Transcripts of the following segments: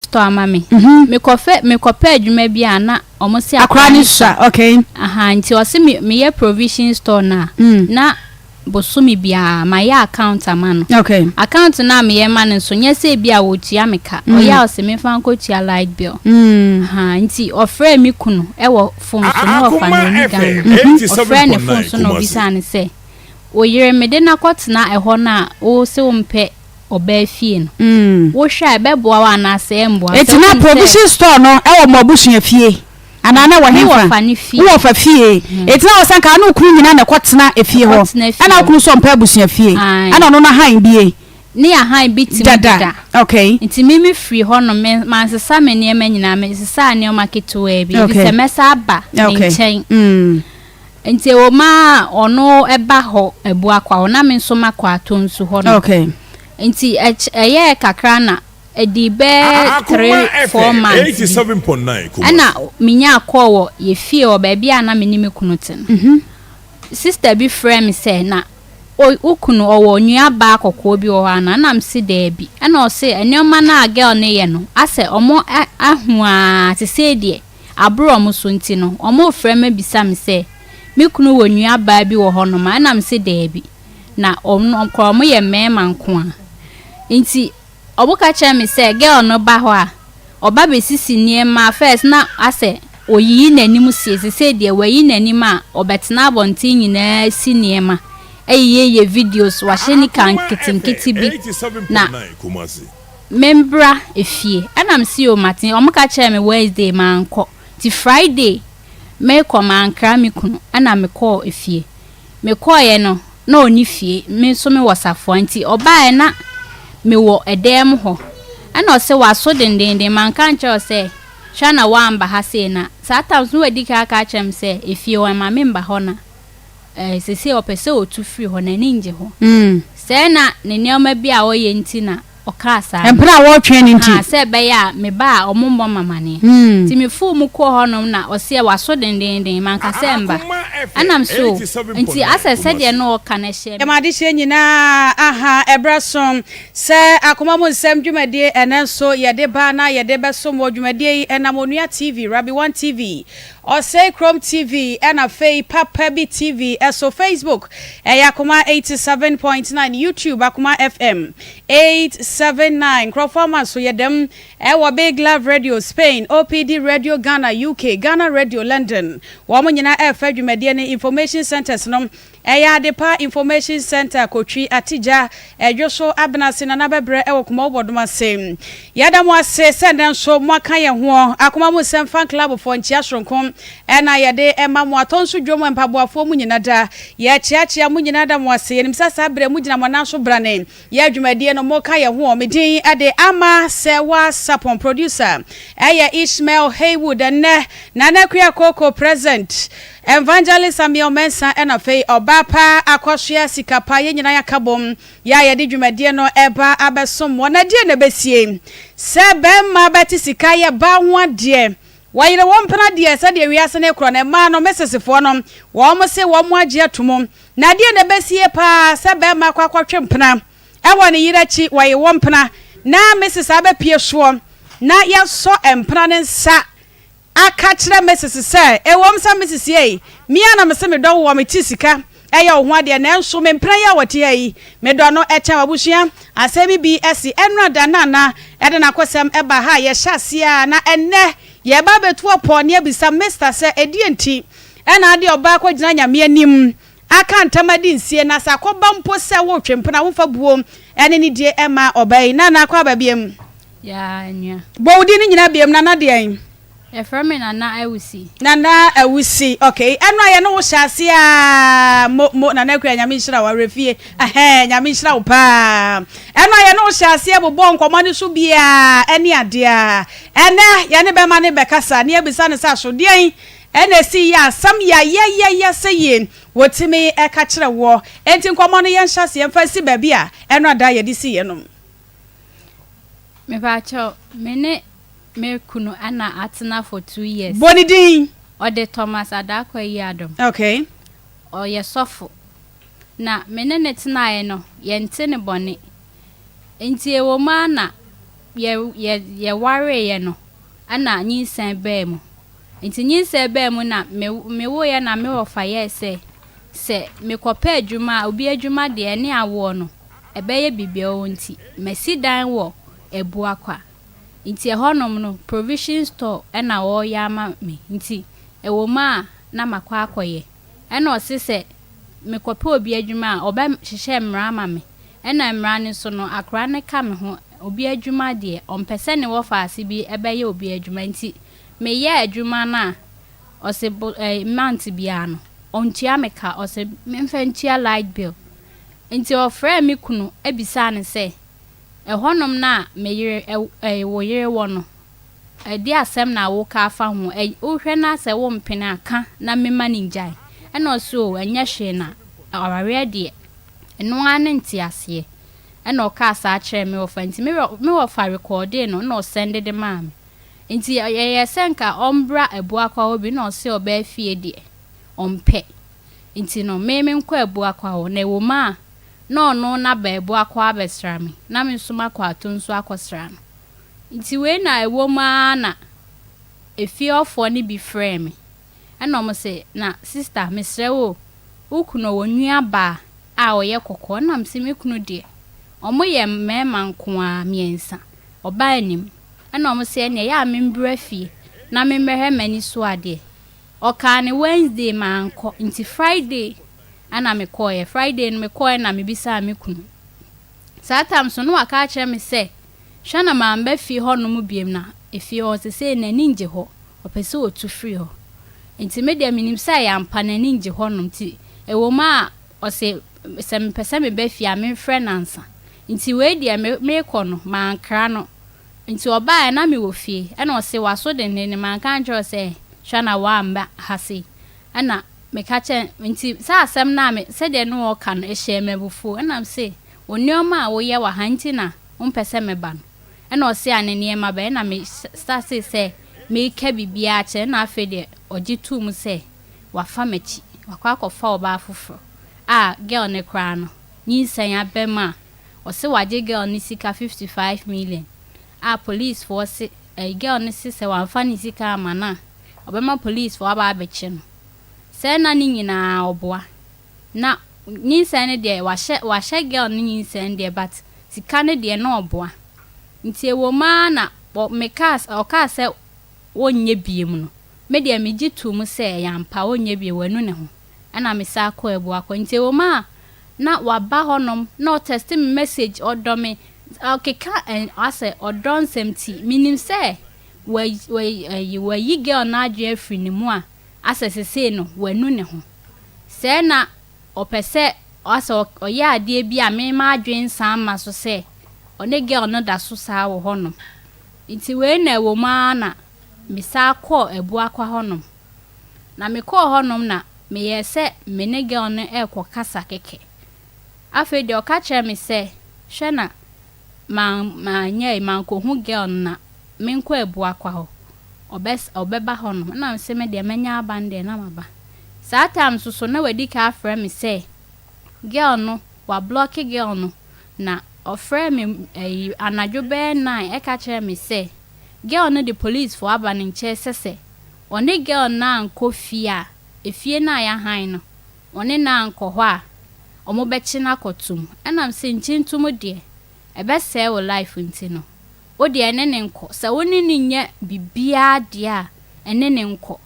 Store ama me. Mekɔfɛ mekɔpɛ adwuma bi a na ɔmo se Akora ne ne sua, okay. Aha, nti ɔse me meyɛ provision store no a, na bosome biara mayɛ account ama no. Okay. Account no a meyɛ ma no nso, nyɛ sɛ ebi a wɔtua me ka. Ɔyɛ a ɔse memfa nkɔtua light bill. Aha, nti ɔfrɛɛ me kunu wɔ phone so, na ɔfa no Akoma ɔnni FM Ghana. Ɔfrɛɛ ne phone 87.9 so na Kumasi. ɔbisaa no sɛ, Wo yere mede no akɔtena ɛhɔ no a wose wompɛ ɔbaa fie no, wohwɛ a ɛbɛboa wo anaasɛ ɛmmoa wo? Sɛ Enti na wonim sɛ. provision store no wɔ mo abusua fie anaa na ɛwɔ Me hefa? wɔfa no fie. Wo wɔfa fie. Enti na wɔ sɛ nka wo ne wo kunu nyinaa na ɛkɔtena efie hɔ. Ɛkɔtena fie Ɛna wo hɔ. kunu nso ɔmpɛ abusua fie. Ae. Ɛna ɔno no ahan bie. Ne ahan bi te mu Dada. deda. Okay. Nti me me firi hɔ nom, me mansesa me nneɛma nyinaa, mesesaa nneɛma ketewaa bi, Okay. efisɛ mɛsa aba ne Okay. nkyɛn. Mm. Nti ɛwɔ mu ara a ɔno ba hɔ Abuakwa hɔ na me nso makɔ Atonsu hɔ nom. Okay. Nti ɛky ɛyɛɛ kakra na ɛdii bɛyɛ Akoma 3, 4 FM months bi 87.9 ɛna Kumasi. menyaa call wɔ yɛ fie hɔ baabi a na me ne me kunu te no. Sister bi frɛɛ me sɛ na o wo kunu ɔwɔ nua baa kɔkɔɔ bi wɔ hɔ anaa? Ɛna mese daabi. Ɛna ɔse nneɛma no a girl no yɛ no asɛ ɔmo ahu ara sesei deɛ Aboro wɔn so nti no, wɔrefrɛ me abisa me sɛ, Me kunu wɔ nuabaa bi wɔ hɔnom a? Ɛnna mise, Daabi. Na wɔn koraa wɔyɛ mmarima nko ara. Nti wɔka kyerɛɛ me sɛ girl no ba hɔ a, ɔba bɛsisi nneɛma. First na asɛ ɔyiyi n'anim sie, seesei deɛ wayi n'anim a, ɔbɛtena abɔnten nyinaa si nneɛma, yeyɛ videos, wahyɛ nika Akoma nketenkete FM bi. Na 87.9 Kumasi. Membra efie ɛna mese oo mate, ɔmo ka kyerɛɛ me Wednesday mankɔ, nti Friday merekɔ mankra me kunu ɛna mekɔɔ efie. Mekɔeɛ no na ɔnni fie, me nso mewɔ Safoa nti ɔbaeɛ na mewɔ ɛdan mu hɔ ɛna ɔse waso dendeenden manka ankyerɛ wo sɛ hwɛ na woamba ha sei na saa times no wadi kan aka akyerɛ me sɛ efie hɔ mma memba hɔ na ɛɛ seesei ɔpɛ sɛ ɔtu firi hɔ n'ani ngye ho. Sɛɛ na ne nneɛma bi a ɔyɛ nti na ɔkaa saa no. Mpena a wɔretwɛn no nti. Ahaa, sɛ ɛbɛyɛ a me ba a wɔmmɔ me amaneɛ. Nti mefoo mu kɔɔ hɔnom na ɔseɛ waso dendeenden, manka sɛ mba. Akoma Ɛna FM mese o, nti 87.9 asɛ sɛdeɛ Kumasi. na ɔɔka no ɛhyɛɛ me. Yɛn adehyeɛ nyinaa aha ɛberɛ so sɛ akoma mu nsɛm dwumadie ɛnɛ nso yɛde ba na yɛde bɛsom wɔ dwumadie yi ɛnam Onua TV, Rabi One TV, Ɔsɛe Krom TV ɛna afei Papa Bi TV ɛso, Facebook ɛyɛ Akoma 87.9, YouTube Akoma FM 879 Nkurɔfoɔ ama so yɛ dɛm ɛwɔ Big Love Radio Spain, OPD Radio Ghana UK, Ghana Radio London. Wɔn nyinaa ɛrefa dwumadie no Information Centres no ɛyɛ Adepa Information Centre Kotwi, Atigya, Ɛdwoso, Abenase, Nana Bɛbrɛ ɛwɔ Kumawu Bɔdom ase. Yɛda mo ase sɛ nnɛ nso moaka yɛn ho. Akoma mu nsɛm fan club foɔ nkyea soronko ɛna yɛde ɛma mo. Atɔ nso dwom mpaboafoɔ mo nyina da. Yɛkyeakyea mo nyinaa da mo ase. Yɛnim sɛ saa berɛ mo gyina mo nan so brane. Yɛ dwumadie no moka yɛn ho. Me din de Ama Sɛwa Sapon. Producer ɛyɛ Ishmael Haywood. Ɛnnɛ Nana Akua Koko present. Evangelist Samuel Mensah ɛna afei ɔbaa pa Akɔsoa Sika Pa. Yɛn nyinaa yɛaka bom yɛ a yɛde dwumadie no ɛba abɛsom wɔ. Na deɛ na ɛbɛsie sɛ bɛrima bɛte sika yɛ baa ho adeɛ. Wɔyere wɔn mpena deɛ sɛdeɛ wiase no rekorɔ no, mmaa no, Mesesefoɔ no, wɔn se wɔn agye ato mu. Na deɛ na ɛbɛsie paa sɛ bɛrima akɔ akɔtwe mpena wɔ ne yere akyi, wɔye wɔ mpena, na Mesese abɛpue soɔ, na yɛasɔ mpena no nsa aka kyerɛ Mesese sɛ, ɛwom sɛ Mesese ei, me ara na mese medɔ wo wɔ mete sika yɛ wo ho adeɛ, nanso me mpena yi a ɔte ha yi, medɔ no kyɛn w'abusua. Asɛm yi bi asi ɛnora da Nana de n'akosɛm ba ha a yɛhyɛ aseɛ a na ɛnnɛ yɛreba abɛtu ɔpɔ ne abisa Mister sɛ ɛdeɛn nti na ade ɔbaa kɔgyina Nyame anim aka ntam adi nsie na sɛ akɔba mpo sɛ woretwe mpena womfa buo ne nidie mma ɔbaa yi. Nana akɔ aba biam? Yaa nua. Bɔ wo din no nyinaa biam, Nana deɛn? Yɛfrɛ me Nana Awusi. Nana Awusi, ok. Ɛno a yɛne wo hyɛ aseɛ aa, mo, mo, Nana Akua, Nyame nhyira wo, awerɛfie, ɛhɛn, Nyame nhyira wo paa. Ɛno a yɛne wo hyɛ aseɛ bobɔɔ nkɔmmɔ no so biaa ɛne adeɛ a, ɛnɛ yɛne bɛma no bɛkasa na yɛabisa no sɛ aso deɛn ɛna ɛsii yɛ asɛm yayayaya sɛ yie wɔtumi ɛka kyerɛ woɔ. Enti nkɔmmɔ no yɛnhyɛ aseɛ mfa nsi baabi a ɛno a da yɛde siiɛ no. Mepakyɛw, me ne me kunu na atena for 2 years. Bɔ ne din. Ɔde Thomas Adakwa Yiadom. Ɔyɛ sɔfo. Na me ne no tenaeɛ no, yɛnte no bɔne. Nti ɛwɔ mu ara na yɛ yɛ yɛwareeɛ no ɛna nyinsɛn baa mu. Nti nyinsɛn baa mu na me mewoeɛ na me wɔfa yɛɛ sɛ, sɛ mekɔpɛ adwuma a, obi adwuma deɛ ɛne awoɔ no ɛbɛyɛ biribi nti masi dan wɔ Abuakwa. Nti ɛhɔnom no provision store ɛna wɔreyɛ ama me nti ɛwɔ mu a na makɔ akɔyɛ. Ɛna ɔse sɛ mekɔpɛ obi adwuma a ɔbɛhyehyɛ mmara ama me. Ɛna mmara no so no akwaraa no ka me ho obi adwuma deɛ ɔmpɛ sɛ ne wɔfa ase bi ɛbɛyɛ obi adwuma nti meyɛ adwuma no a ɔse bo ɛɛ month biara no ɔntua me ka ɔse memfa ntua light bill. Nti ɔfrɛɛ me kunu ebisaa no sɛ ɛhɔnom na me yere ɛ ɛɛ wo yere wɔ no ɛde asɛm na woka afa ho ɛ wohwɛ na sɛ wompene a ka na mema no ngyae. Ɛna ɔse o ɛnyɛ hwee na awareɛ deɛ ɛno ara ne nteaseɛ. Ɛna ɔkaa saa kyerɛɛ me wɔfa nti me me wɔfa recordee no na ɔsende de maa me. Nti yɛyɛ sɛ nka ɔmbra Abuakwa hɔ bi na ɔse ɔbaa fie deɛ ɔmpɛ. Nti no me menkɔ Abuakwa hɔ na ɛwɔ mu a na ɔno n'aba Abuakwa abɛsra me na me nso makɔ ato nso akɔsra no. Nti wei na ɛwɔ mu ara na efie hɔfoɔ no bi frɛɛ me. Ɛna ɔmo se na sister mesrɛ wo wo kunu ɔwɔ nua baa a ɔyɛ kɔkɔɔ ɛna mese me kunu deɛ ɔmo yɛ mmarima nko ara mmiɛnsa ɔbaa anim. Ɛna ɔmo se ɛneɛ ɛyɛ a membra fie na memmɛhwɛ m'ani so adeɛ. Ɔkaa ne Wednesday mankɔ nti Friday ɛna mekɔɔɛ. Friday no mekɔɔɛ na mebisaa me kunu. Saa time so no waka akyerɛ me sɛ hwɛ na mamba fie hɔnom biom na efie hɔ sesei n'ani ngye hɔ ɔpɛ sɛ otu firi hɔ. Nti me deɛ menim sɛ ɛyɛ ampa n'ani ngye hɔnom nti ɛwɔ mu a ɔse sɛ mepɛ sɛ meba fie a memfrɛ no ansa. Nti wei deɛ me meekɔ no mankra no. Nti ɔbaeɛ na mewɔ fie ɛna ɔse w'aso denden manka ankyerɛ wo sɛ hwɛ na woamba ha sei. Ɛna meka kyerɛ nti saa asɛm no a me sɛdeɛ ne ɔka no ɛhyɛɛ me abufuo ɛna mese wo nneɛma a woyɛ wɔ ha nti na wompɛ sɛ meba no. Ɛna ɔse a ne nneɛma bɛn ɛna me startee sɛ meka biribiara kyerɛ na afei deɛ ɔgye too mu sɛ wafa m'akyi wakɔ akɔfa ɔbaa foforɔ a girl ne koraa no nyinsɛn aba mu a ɔse wagye girl ne sika 55 million a policefoɔ se ɛɛ girl no se sɛ wamfa ne sika ama no a ɔbɛma policefoɔ aba abɛkye no. Sɛ na ne nyinaa ɔboa na nyinsɛn no deɛ wahyɛ wahyɛ girl no nyinsɛn deɛ but sika no deɛ na ɔboa. Nti ɛwɔ mu ara na ɔ mekaa ɔkaa sɛ wɔnyɛ biem no me deɛ megye too mu sɛ ɛyɛ ampa ɔnyɛ biem wanu ne ho ɛna mesan kɔɔ Abuakwa. Nti ɛwɔ mu a na waba hɔnom na ɔtext me message ɔdɔ me ɔkeka ɛ asɛ ɔdɔ nsɛm ti menim sɛ wayi wayi ɛyi wayi girl no adwene afiri ne mu a asɛ sesei no wanu ne ho. Sɛ na ɔpɛ sɛ asɛ ɔyɛ adeɛ bi a me m'adwene nsan mma so sɛ ɔne girl no da so saa wɔ hɔnom. Nti wei na ɛwɔ mu ara na mesan kɔɔ Abuakwa hɔnom. Na mekɔɔ hɔnom na meyɛɛ sɛ me ne girl no ɛrekɔ kasa kɛkɛ. Afei deɛ ɔka kyerɛɛ me sɛ hwɛ na man manyɛ mankɔhu girl no na menkɔ Abuakwa hɔ. Ɔbɛs ɔbɛba hɔnom ɛna mese me deɛ mɛnya aba no deɛ na maba. Saa time nso so na wadi kan afrɛ me sɛ girl no wablocke girl no na ɔfrɛɛ me ɛyi anadwo bɛyɛ 9 ɛka kyerɛɛ me sɛ girl no de policefoɔ aba ne nkyɛn sɛ sɛ ɔne girl no ankɔ fie a efie no a yɛahan no ɔne no ankɔ hɔ a ɔmo bɛkye no akɔto mu. Ɛna mese nkye ntom deɛ ɛbɛsɛe wo life nti no wo deɛ ɛne ne nkɔ sɛ wo ne no nyɛ biribiara deɛ a ɛne ne nkɔ.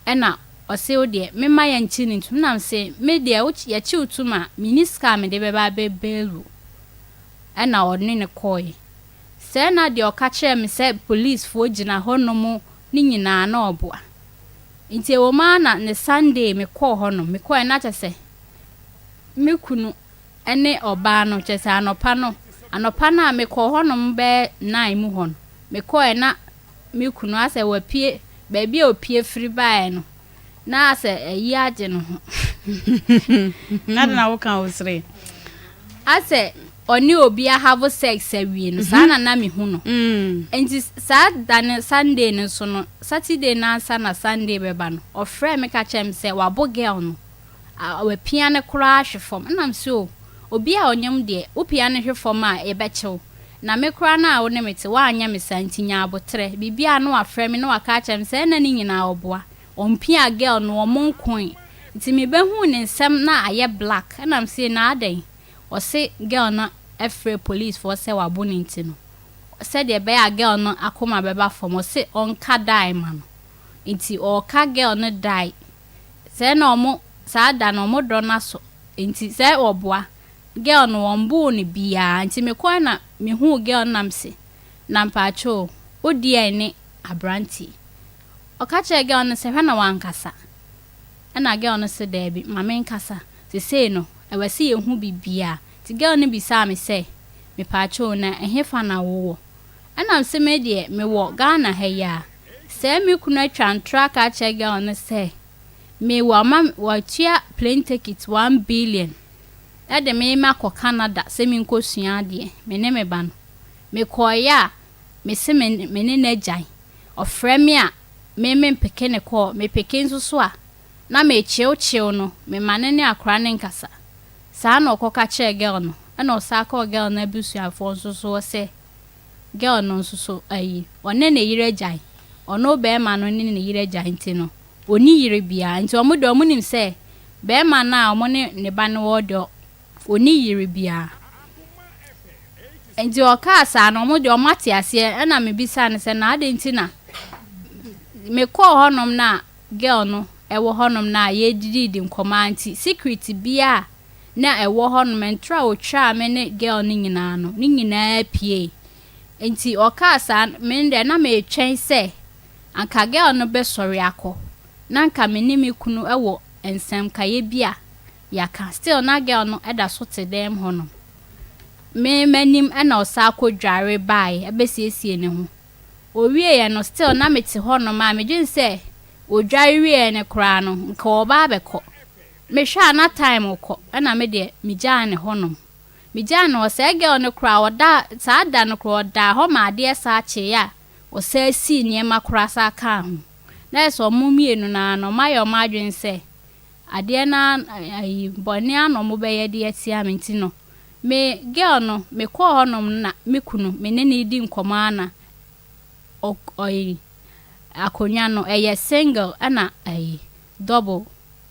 Ɛna ɔse wo deɛ memma yɛnkye no ntom na mese me deɛ wo yɛkye wo tom a menni sika a mede bɛba abɛbail wo. Ɛna ɔne no kɔɔɛ. Sɛ na deɛ ɔka kyerɛɛ me sɛ policefoɔ gyina hɔnom ne nyinaa na ɔboa. Nti ɛwɔ mu ara na ne Sunday mekɔɔ hɔnom mekɔɔɛ na kyerɛ sɛ me kunu ɛne ɔbaa no kyerɛ sɛ anɔpa no anɔpa no a mekɔɔ hɔnom bɛyɛ 9 mu hɔ no mekɔɔɛ na me kunu asɛ wapue baabi a opue firi baeɛ no na asɛ ayi agye ne ho. Ade na woka wo sere. Asɛ ɔne obi ahave sex awie no saa na na mehu no. Nti saa da no Sunday no so no Saturday no ansa na Sunday bɛba no ɔfrɛɛ me ka kyerɛɛ me sɛ wabɔ girl no wapia no koraa ahwe fam. Ɛna mese o obi a ɔnyem deɛ wopia no hwe fam a yɛbɛkye wo. Na me koraa no a wo ne me te, woanyɛ me saa nti nya aboterɛ. Biribiara na wafrɛ me na waka akyerɛ me sɛ ɛna ne nyinaa ɔboa. Ɔmpia girl no, ɔmo nkoe. Nti mebɛhuu ne nsam na ayɛ black ɛna mese na adɛn? Ɔse girl no frɛ police foɔ sɛ wabo no nti no, sɛdeɛ ɛbɛyɛ a girl no akoma bɛba fam ɔse ɔnka die ma no. Nti ɔɔka girl no die. Sɛɛ na ɔmo saa da no ɔmo dɔ no asɔ nti sɛ ɔboa girl no ɔmboo no biaa nti mekɔɛ na mehuu girl no na mese na mpakyɛw wo deɛn ne abranteɛ yi? Ɔka kyerɛɛ girl no sɛ hwɛ na wankasa ɛna girl no se daabi ma menkasa sesei no ɛwɛ sɛ yɛhu biribiaa nti girl no bisaa me sɛ mepaakyɛw na ɛhefa na wowɔ? Ɛna mese medeɛ mewɔ Ghana ha yi a sɛɛ me kunu atwa ntorɔ aka akyerɛ girl no sɛ me wama watua plane ticket 1 billion ɛde me makɔ Canada sɛ menkɔ sua adeɛ me ne me ba no. Mekɔeɛ a mese me ne no agyae. Ɔfrɛ me a me mempick ne call, mepick nso so a na mekyewkyew no, mema ne ne akora ne nkasa. Saa na ɔkɔka kyerɛɛ girl no, ɛna ɔsan kɔɔ girl no abusuafoɔ nso so hɔ sɛ girl no nso so ayi ɔne ne yere agyae. Ɔno bɛrima no ne ne yere agyae nti no ɔni yere biara nti ɔmo deɛ ɔmo nim sɛ bɛrima no a ɔmo ne ne ba no wɔ deɛ ɔni yere biara. Nti ɔkaa saa no ɔmo deɛ ɔmo ate aseɛ. Ɛna mebisa no sɛ na adɛn nti na mekɔɔ hɔnom na girl no ɛwɔ hɔnom na yɛdididi nkɔmɔ a nti secret bia na ɛwɔ hɔnom ntorɔ a otwaa me ne girl no nyinaa no ne nyinaa pie. Nti ɔkaa saa me deɛ na metwɛn sɛ anka girl no bɛsɔre akɔ na anka me ne me kunu ɛwɔ nsɛmkaeɛ bi a yɛaka. Still na girl no ɛda so te dɛm hɔnom me m'anim ɛna ɔsan akɔ dware baeɛ ɛbɛsiesie ne ho. Owieɛ no still na mete hɔnom a medwene sɛ odware wieɛ no koraa no nka ɔba abɛkɔ. Mehwɛ a na time kɔ ɛna me deɛ megyaa ne hɔnom. Megyaa no hɔ sɛ girl no koraa ɔda saa da no koraa ɔdaa hɔ ma adeɛ saa kyeeɛ a ɔsan sii nneɛma koraa saa kaa ho. Na ɛsɛ ɔmo mmienu naa no ɔmo ayɛ ɔmo adwene sɛ adeɛ naa ayi bɔne a na ɔmo bɛyɛ de atia me nti no me girl no mekɔɔ hɔnom na me kunu me ne no di nkɔmɔ a na ɔyi akonnwa no ɛyɛ single ɛna ɛyi double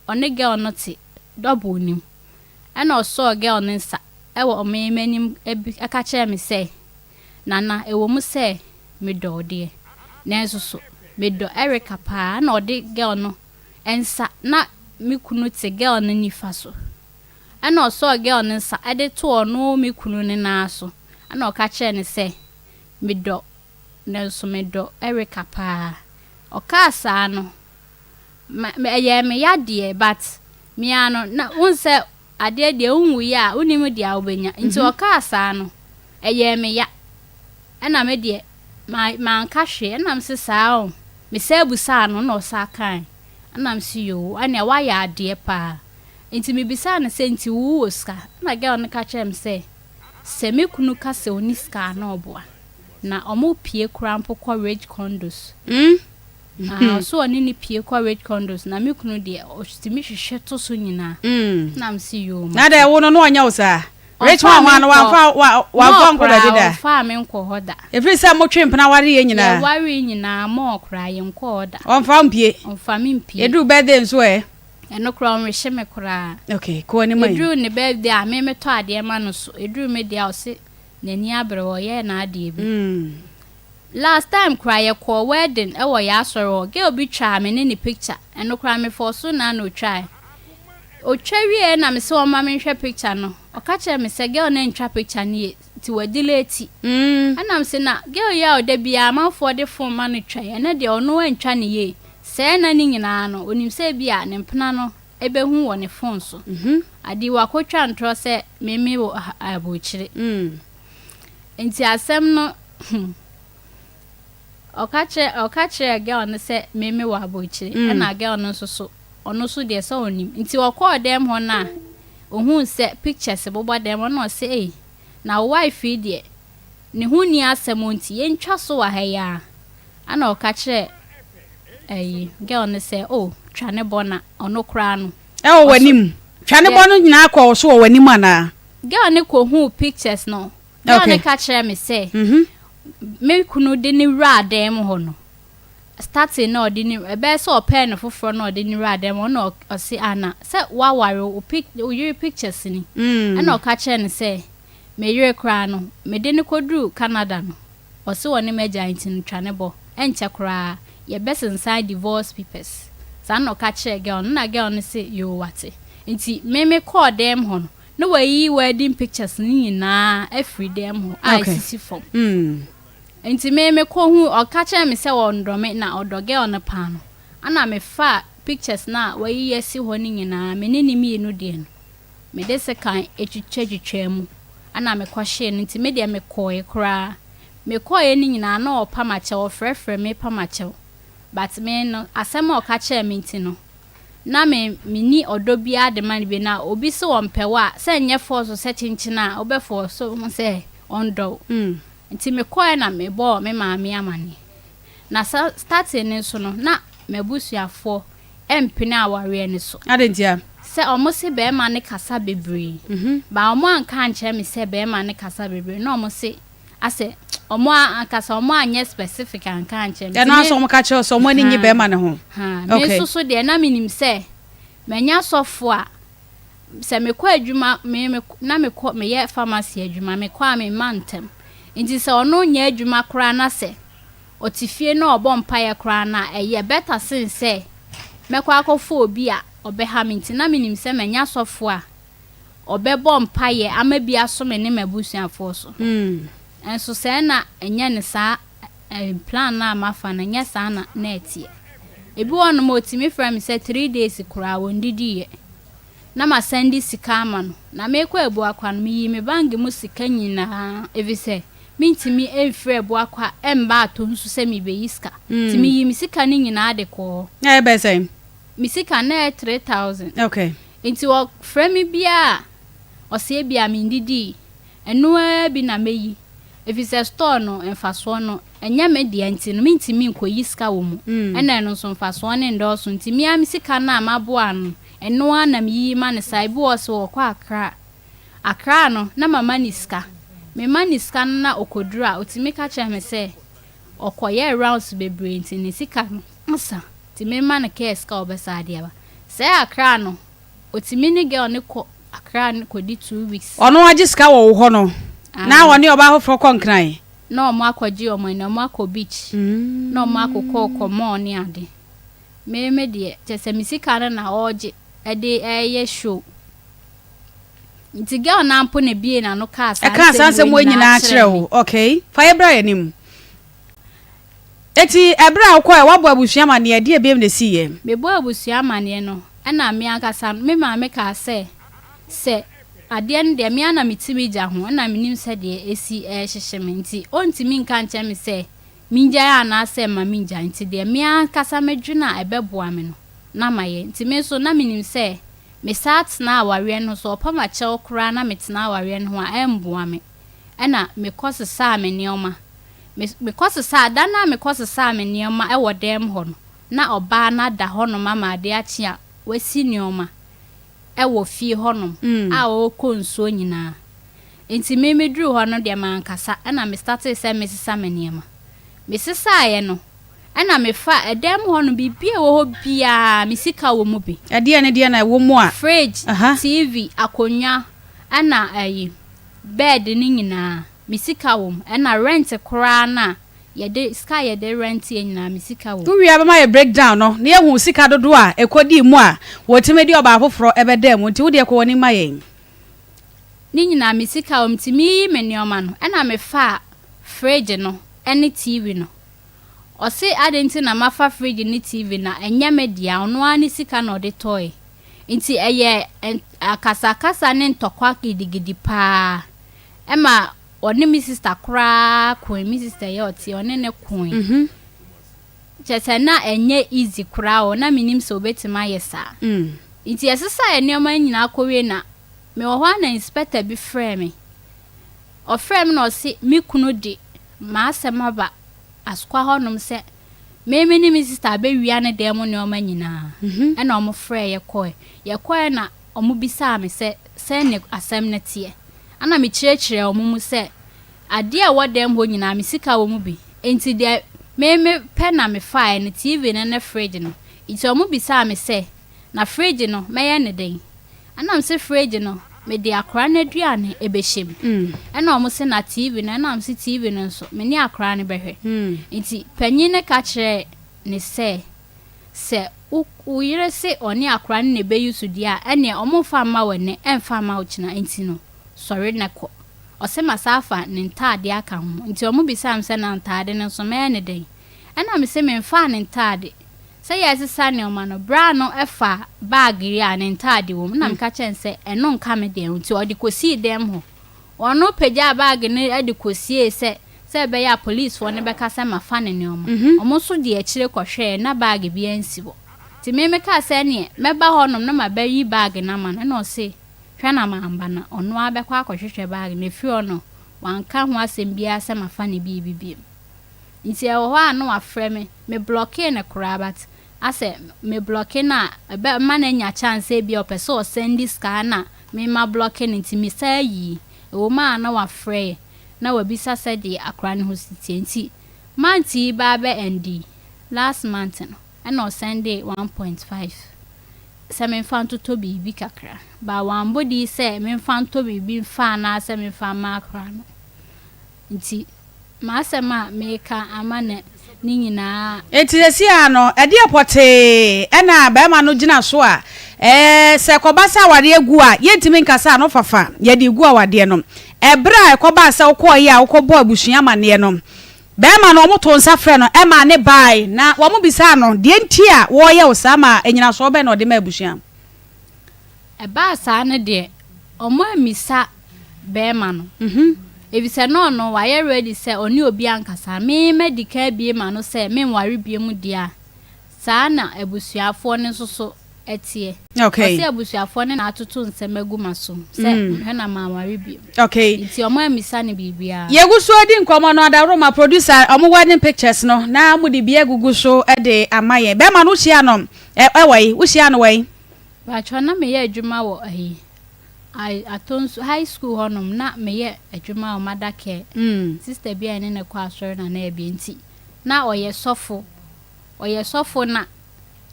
ɔne girl no te double nim ɛna ɔsɔɔ girl no nsa ɛwɔ ɔmo m'anim ebi ɛka kyerɛ me sɛ nana ɛwɔ mu sɛ medɔ wo deɛ nanso so medɔ Erica paa. Ɛna ɔde girl no nsa na me kunu te girl no nifa so ɛna ɔsɔɔ girl no nsa ɛde to ɔno me kunu ne nan so ɛna ɔka kyerɛ no sɛ medɔ nanso medɔ Erica paa. Ɔkaa saa no ma ɛyɛ me ya deɛ, but mea no na wohu sɛ adeɛ deɛ wonwuiɛ a wonim deɛ a wobɛnya nti ɔkaa saa no ɛyɛ me ya ɛna me deɛ ma manka hwee. Ɛna me se saa o mesɛ abusaa no na ɔsa kae ɛna me se yoo ɛnea woayɛ adeɛ paa. Nti mebisaa no sɛ nti wo wɔ sika? Ɛna girl no ka kyerɛ me sɛ sɛ me kunu ka sɛ ɔni sika a na ɔboa na ɔmo pie koraa mpo kɔ Rich Condos. Ah, ɔso ɔne ne pie kɔ Rich Condos na me kunu deɛ ɔtumi hwehwɛ to so nyinaa. Na me se yoo. Na dɛ wo no na ɔnyɛ wo saa Rich one hɔ ano wamfa wamfa nkɔ baabi da? Ɔfaa me nkɔ hɔ da. Ɛfiri sɛ motwe mpena ware yɛ nyinaa. Yɛware nyinaa mɔɔ koraa yɛnkɔ hɔ da. Ɔmfa mpie? Ɔmfa me mpie. Ɛduru birthday nso ɛ? Ɛno koraa ɔnwehye me koraa. Okay, kɔ anim ayi. Ɛduru ne birthday a me metɔ adeɛ ma no so ɛduru me deɛ a ɔse n'ani abere ɔyɛɛ n'adeɛ bi. Last time koraa yɛkɔɔ wedding ɛwɔ yɛ asɔre hɔ, girl bi twaa me ne ne picture. Ɛno koraa mefɔɔ so na na otwae. Otwa wie na me sɛ ɔma me nhwɛ picture no, ɔka kyerɛ me sɛ girl no ntwa picture no yie nti wadelete. Ɛna me sɛ na girl yi a ɔda biara amanfoɔ de phone ma no twa yi, ɛnɛ deɛ ɔno antwa ne yie. Sɛɛ na ne nyinaa no onim sɛ bi a ne mpena no ɛbɛhu wɔ ne phone so. Ade wakɔtwa ntorɔ sɛ meme wɔ aburokyire. Nti asɛm no ɔka kyerɛ girl no sɛ meme wɔ aburokyire. Ɛna girl no nso so ɔno nso deɛ sɛ ɔnim nti ɔkɔɔ dɛm hɔ no a ohun sɛ pictures bobɔ dɛm hɔ na ɔsɛ ei na wo wife yi deɛ ne ho ni asɛm nti yɛntwa so wɔ ha yi a. Ɛna ɔka kyerɛ ɛyi girl no sɛ oh twa ne bɔ na ɔno koraa no. Ɛwɔ w'anim twa ne bɔ no nyinaa kɔ so wɔ w'anim anaa? Girl no kɔhuu pictures no. Girl no ka kyerɛɛ me sɛ me kunu de no wuraa dan mu hɔ no, starting na ɔde no, ɛbɛyɛ sɛ ɔpɛɛ no foforɔ na ɔde no wuraa dan mu hɔ na ɔse ah na sɛ woaware wo pic, wo yere pictures ni. Ɛna ɔka kyerɛɛ no sɛ me yere koraa no, mede no kɔduruu Canada no, ɔse ɔne m'agyae nti no twa ne bɔ, ɛnkyɛ koraa yɛbɛsensan divorce papers. Saa na ɔka kyerɛɛ girl no, ɛna girl no se yoo wate. Nti me mekɔɔ dan mu hɔ no, Na wayiyi wedding pictures no nyinaa afiri dan mu hɔ a esisi fam. Nti me mekɔ hu, ɔka kyerɛɛ me sɛ ɔndɔ me na ɔdɔ girl no paa no, ɛna mefaa pictures no a wayiyi asi hɔ no nyinaa, me ne ne mmienu deɛ no, mede sekan twitwatwitwaa mu ɛna mekɔ hyee no, nti me deɛ mekɔɔe koraa. Mekɔɔeɛ no nyinaa na ɔrepa m'akyɛw, ɔfrɛfrɛ me pa m'akyɛw, but me no asɛm a ɔka kyerɛɛ me nti no, na me menni ɔdɔ biara de ma no bio na obi se ɔmpɛ wo a sɛ nyɛ force sɛ kyenkyen a wobɛ force ho sɛ ɔndɔ wo nti me kɔɛ na me bɔɔ me maame amaneɛ na sa starting no nso no na m'abusuafoɔ ɛmpene awareɛ no so. Adɛn ntia? Sɛ ɔmo se bɛɛma no kasa bebree but ɔmo anka ankyerɛ me sɛ bɛɛma no kasa bebree na ɔmo se Asɛ ɔmo ankasa ɔmo anyɛ specific anka ankyerɛ me. Ɛno ara nso ɔmo ka kyerɛ wo sɛ ɔmo ani nnye bɛrima no ho. Haa, me nso so deɛ na menim sɛ manya sɔfo a sɛ mekɔ adwuma me me na mekɔ meyɛ pharmacy adwuma mekɔ a memma ntɛm. Nti sɛ ɔno nyɛ adwuma koraa na sɛ ɔte fie na ɔbɔ mpaeɛ koraa no a ɛyɛ better sen sɛ mɛkɔ akɔfa obi a ɔbɛha me. Nti na menim sɛ manya sɔfo a ɔbɛbɔ mpaeɛ ama bi aso me ne m'abusuafoɔ so. Nso sɛɛ na ɛnyɛ no saa, plan no a mafa no, ɛnyɛ saa na na ɛteɛ. Ebi wɔ hɔnom a ɔtumi frɛ me sɛ three days koraa ɔndidiiɛ, na masan de sika ama no. Na merekɔ Abuakwa no, meyii me bank mu sika nyinaa, ɛfiri sɛ mentumi mfiri Abuakwa mma Atonsu sɛ merebɛyi sika. Nti meyii me sika no nyinaa de kɔɔ hɔ. Na ɛyɛ bɛyɛ sɛn? Me sika no na ɛyɛ 3000. Okay. Nti ɔfrɛ me biaa a, ɔse ebia mendidii. Ɛno ara bi na mɛyi, efisɛ store no mfasoɔ no, ɛnyɛ me dea nti no, mentumi nkɔyi sika wɔ mu. Ɛna ɛno nso mfasoɔ no nnɔɔso nti, me ara me sika no a maboa ano no, ɛno ara na meyiyi ma no saa. Ebi wɔ hɔ sɛ ɔkɔ Accra a, Accra no, na mama no sika. Mema no sika no na ɔkɔduru a, ɔtumi ka kyerɛ me sɛ ɔkɔyɛɛ rounds bebree nti ne sika no asa. Nti mema no kaa sika a ɔbɛsan de aba. Sɛɛ Accra no, otumi ne girl no kɔ Accra no kɔdi 2 weeks. Ɔno agye sika wɔ wo hɔ no, na ɔne ɔbaa foforɔ kɔ Nkran. Na ɔmo akɔgye ɔmo ani, ɔmo akɔ beach, na ɔmo akokɔ kɔ mall ne ade. Me me deɛ, kyerɛ sɛ me sika no na ɔregye de reyɛ show. Nti girl no ara mpo na ebiee n'ano kaa saa Ɛkaa saa nsɛm nsɛm wei wei nyinaa nyinaa kyerɛɛ kyerɛɛ me. wo. Okay, fa yɛ bra yɛn anim. Enti ɛberɛ a wokɔɛ, woabɔ abusua amaneɛ, ɛdeɛn biom na ɛsiiɛ? Mebɔɔ abusua amaneɛ no, ɛna me ankasa no, me maame kaa sɛ, sɛ adeɛ no deɛ me ara na mete me gya ho, ɛna menim sɛdeɛ ɛsi rehyehye me, nti ɔntumi nka nkyerɛ me sɛ mengyae anaasɛ mma mengyae, nti deɛ me ankasa medwene a ɛbɛboa me no, na mayɛ. Nti me nso na menim sɛ mesaa tena awareɛ no ho, sɛ ɔpam akyɛw koraa na metena awareɛ no ho a, ɛmmoa me. Ɛna mekɔsesaa me nneɛma. Me, mekɔsesaa, da no a mekɔsesaa me nneɛma wɔ dan mu hɔ no, na ɔbaa no ada hɔnom ama ade akye a wasi nneɛma wɔ fie hɔnom a ɔrekɔ nsuo nyinaa. Nti me meduruu hɔ no deɛ mankasa, ɛna me startee sɛ mesesa me nneɛma. Mesesaaeɛ no, ɛna mefa ɛdan mu hɔnom biribi a ɛwɔ hɔ biara me sika wɔ mu bi. Ɛdeɛn ne deɛn na ɛwɔ mu a? Fridge, Aha. TV, akonnwa, ɛna ayi, bed no nyinaa. Me sika wɔ mu. Ɛna rent koraa no a yɛde, sika a yɛde rent yɛ nyinaa me sika wɔ mu. Wo wie a bɛma yɛ break down no na yɛahu sika dodoɔ a ɛkɔdii mu a wɔtumi de ɔbaa foforɔ bɛdaa mu. Nti wo deɛ kɔ w'anim ma yɛn. Ne nyinaa me sika wɔ mu nti mereyi me nneɛma no ɛna mefaa fridge no ne TV no. Ɔse adɛn nti na mafa fridge ne TV no a ɛnyɛ me dea, ɔno ara ne sika na ɔde tɔɔe. Nti ɛyɛɛ akasakasa ne ntɔkwa gidigidi paa. Ɛma ɔne me sister koraa koe, me sister yɛ ɔte, ɔne no koe. Kyerɛ sɛ na ɛnyɛ easy koraa o, na menim sɛ obetumi ayɛ saa. Nti yɛsesaa yɛn nneɛma nyinaa kɔwie na mewɔ hɔ a na inspector bi frɛɛ me. Ɔfrɛɛ me na ɔse me kunu de m'asɛm aba Asokwa hɔnom sɛ me me ne me sister abɛwia ne dan mu nneɛma nyinaa. Ɛna wɔfrɛɛ yɛkɔe. Yɛkɔe na wɔbisaa me sɛ sɛn ne asɛm no teɛ. Ɛna mekyerɛkyerɛɛ wɔn mu sɛ. Adeɛ a ɛwɔ dan mu hɔ nyinaa me sika wɔ mu bi. Enti deɛ me mepɛ na mefaeɛ no, TV no ne fridge no. Nti wɔbisaa me sɛ, na fridge no mɛyɛ no dɛn? Ɛna mese fridge no mede akora no aduane bɛhyɛ mu. Ɛna wɔse na TV no? Ɛna mese TV no nso me ne akora no bɛhwɛ. Nti panin no ka kyerɛɛ no sɛ, sɛ wo wo yere se ɔne akora no na ɛbɛyi so deɛ a, ɛneɛ wɔmfa mma wo ɛnnɛ, ɛmfa mma wo kyena, nti no sɔre na kɔ. Ɔse masan afa ne ntaadeɛ aka ho. Nti ɔmo bisaa me sɛ na ntaade no nso mɛyɛ no dɛn? Ɛna mese memfaa ne ntaade. Sɛ yɛresesa nnoɔma no, braa no faa bag yi a ne ntaade wɔ mu. Ɛna meka kyerɛɛ no sɛ ɛno nka me deɛ ho. Nti ɔde kɔsii dɛm hɔ. Ɔno pagyaa bag no de kɔsiee sɛ sɛ ɛbɛyɛ a policefoɔ no bɛka sɛ mafa ne nnoɔma. Ɔmo nso de akyire kɔhwɛɛ na bag biara nsi hɔ. Nti me mekaa sɛ ɛneɛ mɛba hɔnom na mabɛyi bag no ama no. Ɛna ɔse Hwɛ na mamba na ɔno ara bɛkɔ akɔhwehwɛ bag no, ɛfiri hɔ no wanka ho asɛm biara sɛ mafa ne biribi biom. Nti ɛwɔ hɔ a na wafrɛ me, me blɔkee no koraa but asɛ me blɔke no a ɛbɛma no anya chance sɛ ebia ɔpɛ sɛ ɔsɛnde sika na me ma blɔke no nti me saa yii. Ɛwɔ mu a na wafrɛ yɛ na wabisa sɛdeɛ akora no ho si teɛ nti month yi baa bɛ end yi, last month no ɛna ɔsɛndee 1.5. sɛ memfa ntotɔ biribi kakra, but wambɔ din sɛ memfa ntɔ biribi mfa anaasɛ memfa mma akora no. Nti m'asɛm a meka ama no ne nyinaa. Enti seesei ara no, ɛdeɛn pɔtee na barima no gyina so a sɛ ɛkɔba sɛ awareɛ gu a, yɛntumi nka sɛ ano fafa yɛde regu awadeɛ no? Ɛberɛ a ɛkɔbaa sɛ wokɔeɛ a wokɔbɔɔ abusua amanneɛ no, Barima no, wɔtoo nsa frɛɛ no maa ne bae, na wɔbisaa no deɛ nti a wɔreyɛ wo saa ma nnyinasoɔ bɛn na ɔde maa abusua. Ɛbaa saa no deɛ, wɔammisa barima no, efisɛ na ɔno wayɛ ready sɛ ɔne obi ankasa. Me madi kan abue m'ano sɛ menware biom deɛ a, saa na abusuafoɔ no nso so teɛ. Okay. Ɔse abusuafoɔ no na atoto nsɛm agu m'asom sɛ hwɛ na manware bio. Okay. Nti ɔmo ammisa no biribiara. Yɛgu so redi nkɔmmɔ no, Adaworoma producer, ɔmo wedding pictures no, na mo de bi agugu so de ama yɛn. Bɛrima no wohyia no ɛwɔ yi? Wohyia no wɔ yi? Paatwɔ na meyɛ adwuma wɔ ayi, Atonsu high school hɔ nom, na meyɛ adwuma wɔ mother care. Sister bi a yɛne no kɔ asɔre na na ɛbea nti, na ɔyɛ sɔfo, ɔyɛ sɔfo na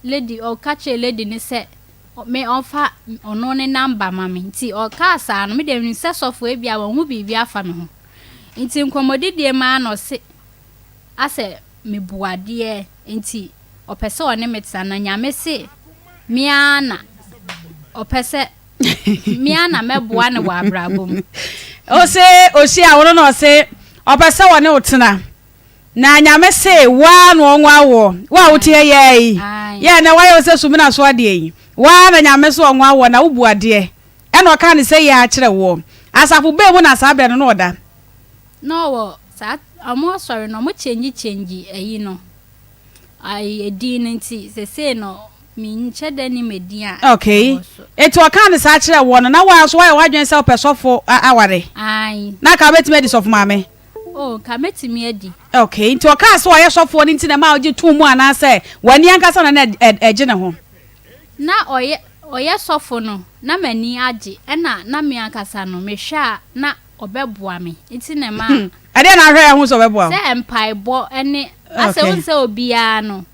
lady ɔka kyerɛɛ lady no sɛ me ɔmfa ɔno ne number ma me nti ɔkaa saa no me deɛ menim sɛ sɔfo ebia wahu biribi afa me ho nti nkɔmmɔdidie mu ara na ɔse asɛ mebu adeɛ nti ɔpɛ sɛ ɔne me tena na nyame se me ara na ɔpɛ sɛ me ara na mɛboa no wɔ abrabɔ mu. Ɔse ɔhyia wo no na ɔse ɔpɛ sɛ ɔne wo tena Na Nyame se, Woaa na ɔnwaa woɔ, wo a wote ha yi ara yi, yɛ ɛnɛ woayɛ wo sɛ sumina so adeɛ yi, woaa na Nyame se ɔnwaa woɔ na wobu adeɛ, ɛna ɔkaa ne sɛ yi ara kyerɛ woɔ. Asafo bɛn mu na saa berɛ no na ɔda? Na ɔwɔ saa, ɔmo asɔre no, ɔmo kyɛngyi kyɛngyi ayi no, ayi edin no nti sesei no menhyɛ da nnim edin a ɛwɔ Okay, so. enti ɔkaa ne saa kyerɛɛ woɔ no, na woaa nso woayɛ w'adwene sɛ wopɛ sɔfo aware? Aane. Na anka wobɛtumi adi sɔfo maame? Oh, nka mɛtumi adi. Okay, nti ɔkaa sɛ ɔyɛ sɔfoɔ no nti na ɛmaa wogye too mu anaasɛ w'ani ankasa na na ɛgye ne ho? Na ɔyɛ ɔyɛ sɔfo no, na m'ani agye, ɛna na me ankasa no, mehwɛ a na ɔbɛboa me, nti na ɛmaa. Ɛdeɛn na ahwɛ a ɛho sɛ ɔbɛboa wo? Sɛ mpaebɔ ne, asɛ wohu sɛ obiara no,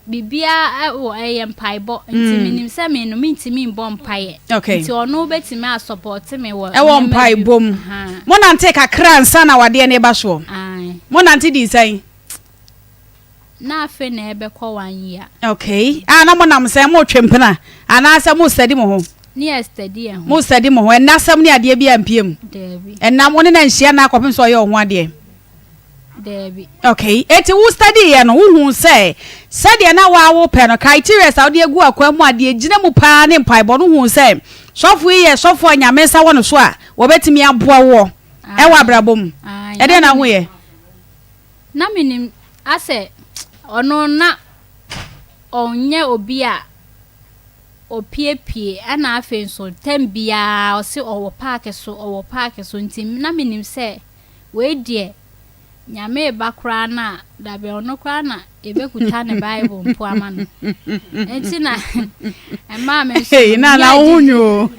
Biribiara wɔ ɛyɛ mpaebɔ nti menim sɛ me no mentumi mbɔ mpaeɛ Okay. nti ɔno bɛtumi asɔpɔte me wɔ Ɛwɔ nneɛma bi mpaebɔ mu. Ahaa. Mo nante kakra ansa na awadeɛ no reba soɔ. Ae. Mo nante dii sɛn? Na afei na ɛbɛkɔ one year. Okay. Ah, na mo nam sɛn? Mo retwe mpena anaasɛ mo study mo ho? Ne yɛ study yɛn ho. Mo study mo ho. Ɛnna asɛm ne adeɛ bi ampie mu? Daabi. Ɛnna mo ne no anhyia nna akɔpem sɛ ɔyɛ wo ho adeɛ? Daabi. Okay, eti wo study yɛ no, wohuu sɛ sɛdeɛ na waa wopɛ no, criterias a wode agu akwan mu a deɛ egyina mu paa ne mpaebɔ no, wohuu sɛ sɔfo yi yɛ sɔfo a Nyame nsa wɔ no so a wɔbɛtumi aboa woɔ ɛwɔ abrabɔ mu. Ae, Ɛdeɛn na na wohuiɛ? Na menim asɛ ɔno na ɔnyɛ obi a ɔpiepie ɛna afei nso tɛm biara ɔse ɔwɔ paake so, ɔwɔ paake so nti na menim sɛ Wei deɛ Nyame reba koraa no a, dabi ɔno koraa na Yɛbɛkuta ne Bible mpo ama no. Enti na ɛmaa me nso Hey, na na wo ho nwo o.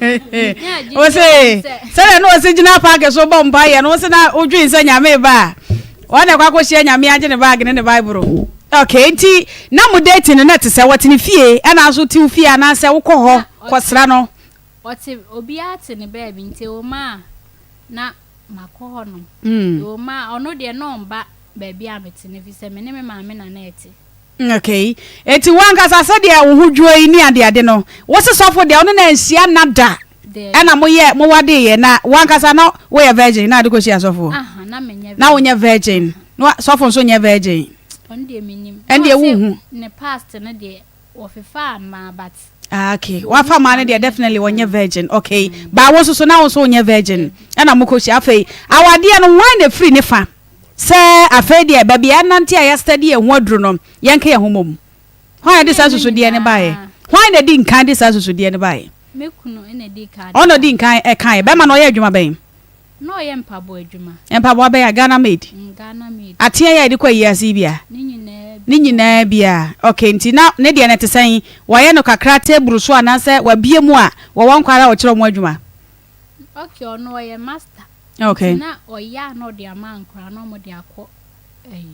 Wo se sɛdeɛ na ɔsi gyina paaki so bɔ mpaeɛ no, wo se na wodwen sɛ Nyame ba a, wɔn na ɛkɔ akɔhyia Nyame agye ne baage ne ne Bible. Okay, nti na mo dating no na ɛte sɛ wɔte ne fie ɛna nso te wo fie anaasɛ wokɔ hɔ kɔsra no? Ɔte, obiara te ne baabi nti ɛwɔ mu a na makɔ hɔnom. Ɛwɔ mu a ɔno deɛ na ɔmba baabi a mete no efisɛ me ne me maame na na ɛte. Okay. Enti wo ankasa sɛdeɛ wo ho dwoɔ yi ne adeade no, wo se sɔfo deɛ wo ne no anhyia nna da ɛna moyɛ mowadeeɛ na wo ankasa na woyɛ virgin na ade kɔhyia sɔfoɔ? Aha, na menyɛ Na wonyɛ virgin. Na sɔfo nso nyɛ virgin. Ɔno deɛ mennim. Ɛndeɛ wonhu. Ne past no deɛ wɔfefaa mmaa but. Ah, okay. Wafa mmaa no deɛ definitely wɔnyɛ virgin. Okay. Ba wo nso so na wo nso wonyɛ virgin. Ɛna mokɔhyia. Afei awadeɛ no hwan na ɛfiri ne fa? Sɛ afei deɛ baabi a yɛanante a yɛastadi yɛn ho aduru no, yɛnka yɛn ho mmom. Hwan na ɛde saa susudeɛ no baeɛ? Hwan na ɛdi nkan de saa susudeɛ no baeɛ? Me kunu na ɛdi kan. Ɔno na ɔdi nkan ɛkaeɛ. Bɛrima no ɔyɛ adwuma bɛn? Na ɔyɛ mpaboa adwuma. Mpaboa bɛn a? Ghana made? Mm, Ghana made. Ateɛ yi a yɛde kɔ ayie ase yi bi a? Ne nyinaa bi. Ne nyinaa bi a. Okay, nti na ne deɛ no ɛte sɛn? Wɔayɛ no kakra table so anaasɛ wabue mu a wɔwɔ nkwadaa a ɔkyerɛ wɔn adwuma? Okay, ɔno ɔyɛ master. Okay. Nti na ɔyɛ a na ɔde ama nkwadaa na wɔde akɔ ɛyi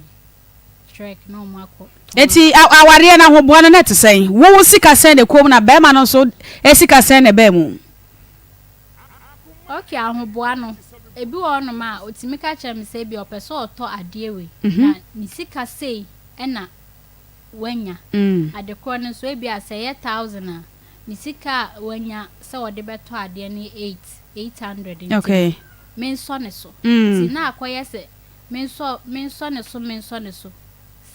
trek na wɔn akɔ tɔn. Nti awareɛ no ahoboa no na ɛte sɛn? Wo wo sika sɛn na ɛkɔɔ mu na bɛrima no nso sika sɛn na ɛbaa mu? Okay, ahoboa no, ebi wɔ hɔnom a ɔtumi ka kyerɛ me sɛ ebia ɔpɛ sɛ ɔtɔ adeɛ wei na ne sika sei na wanya. Adekorɔ no nso ebia sɛ ɛyɛ thousand a, ne sika a wanya sɛ ɔde bɛtɔ adeɛ no yɛ eight, 800 nti Okay. no, mensɔ ne so. Nti na akɔyɛ sɛ mensɔ, mensɔ ne so, mensɔ ne so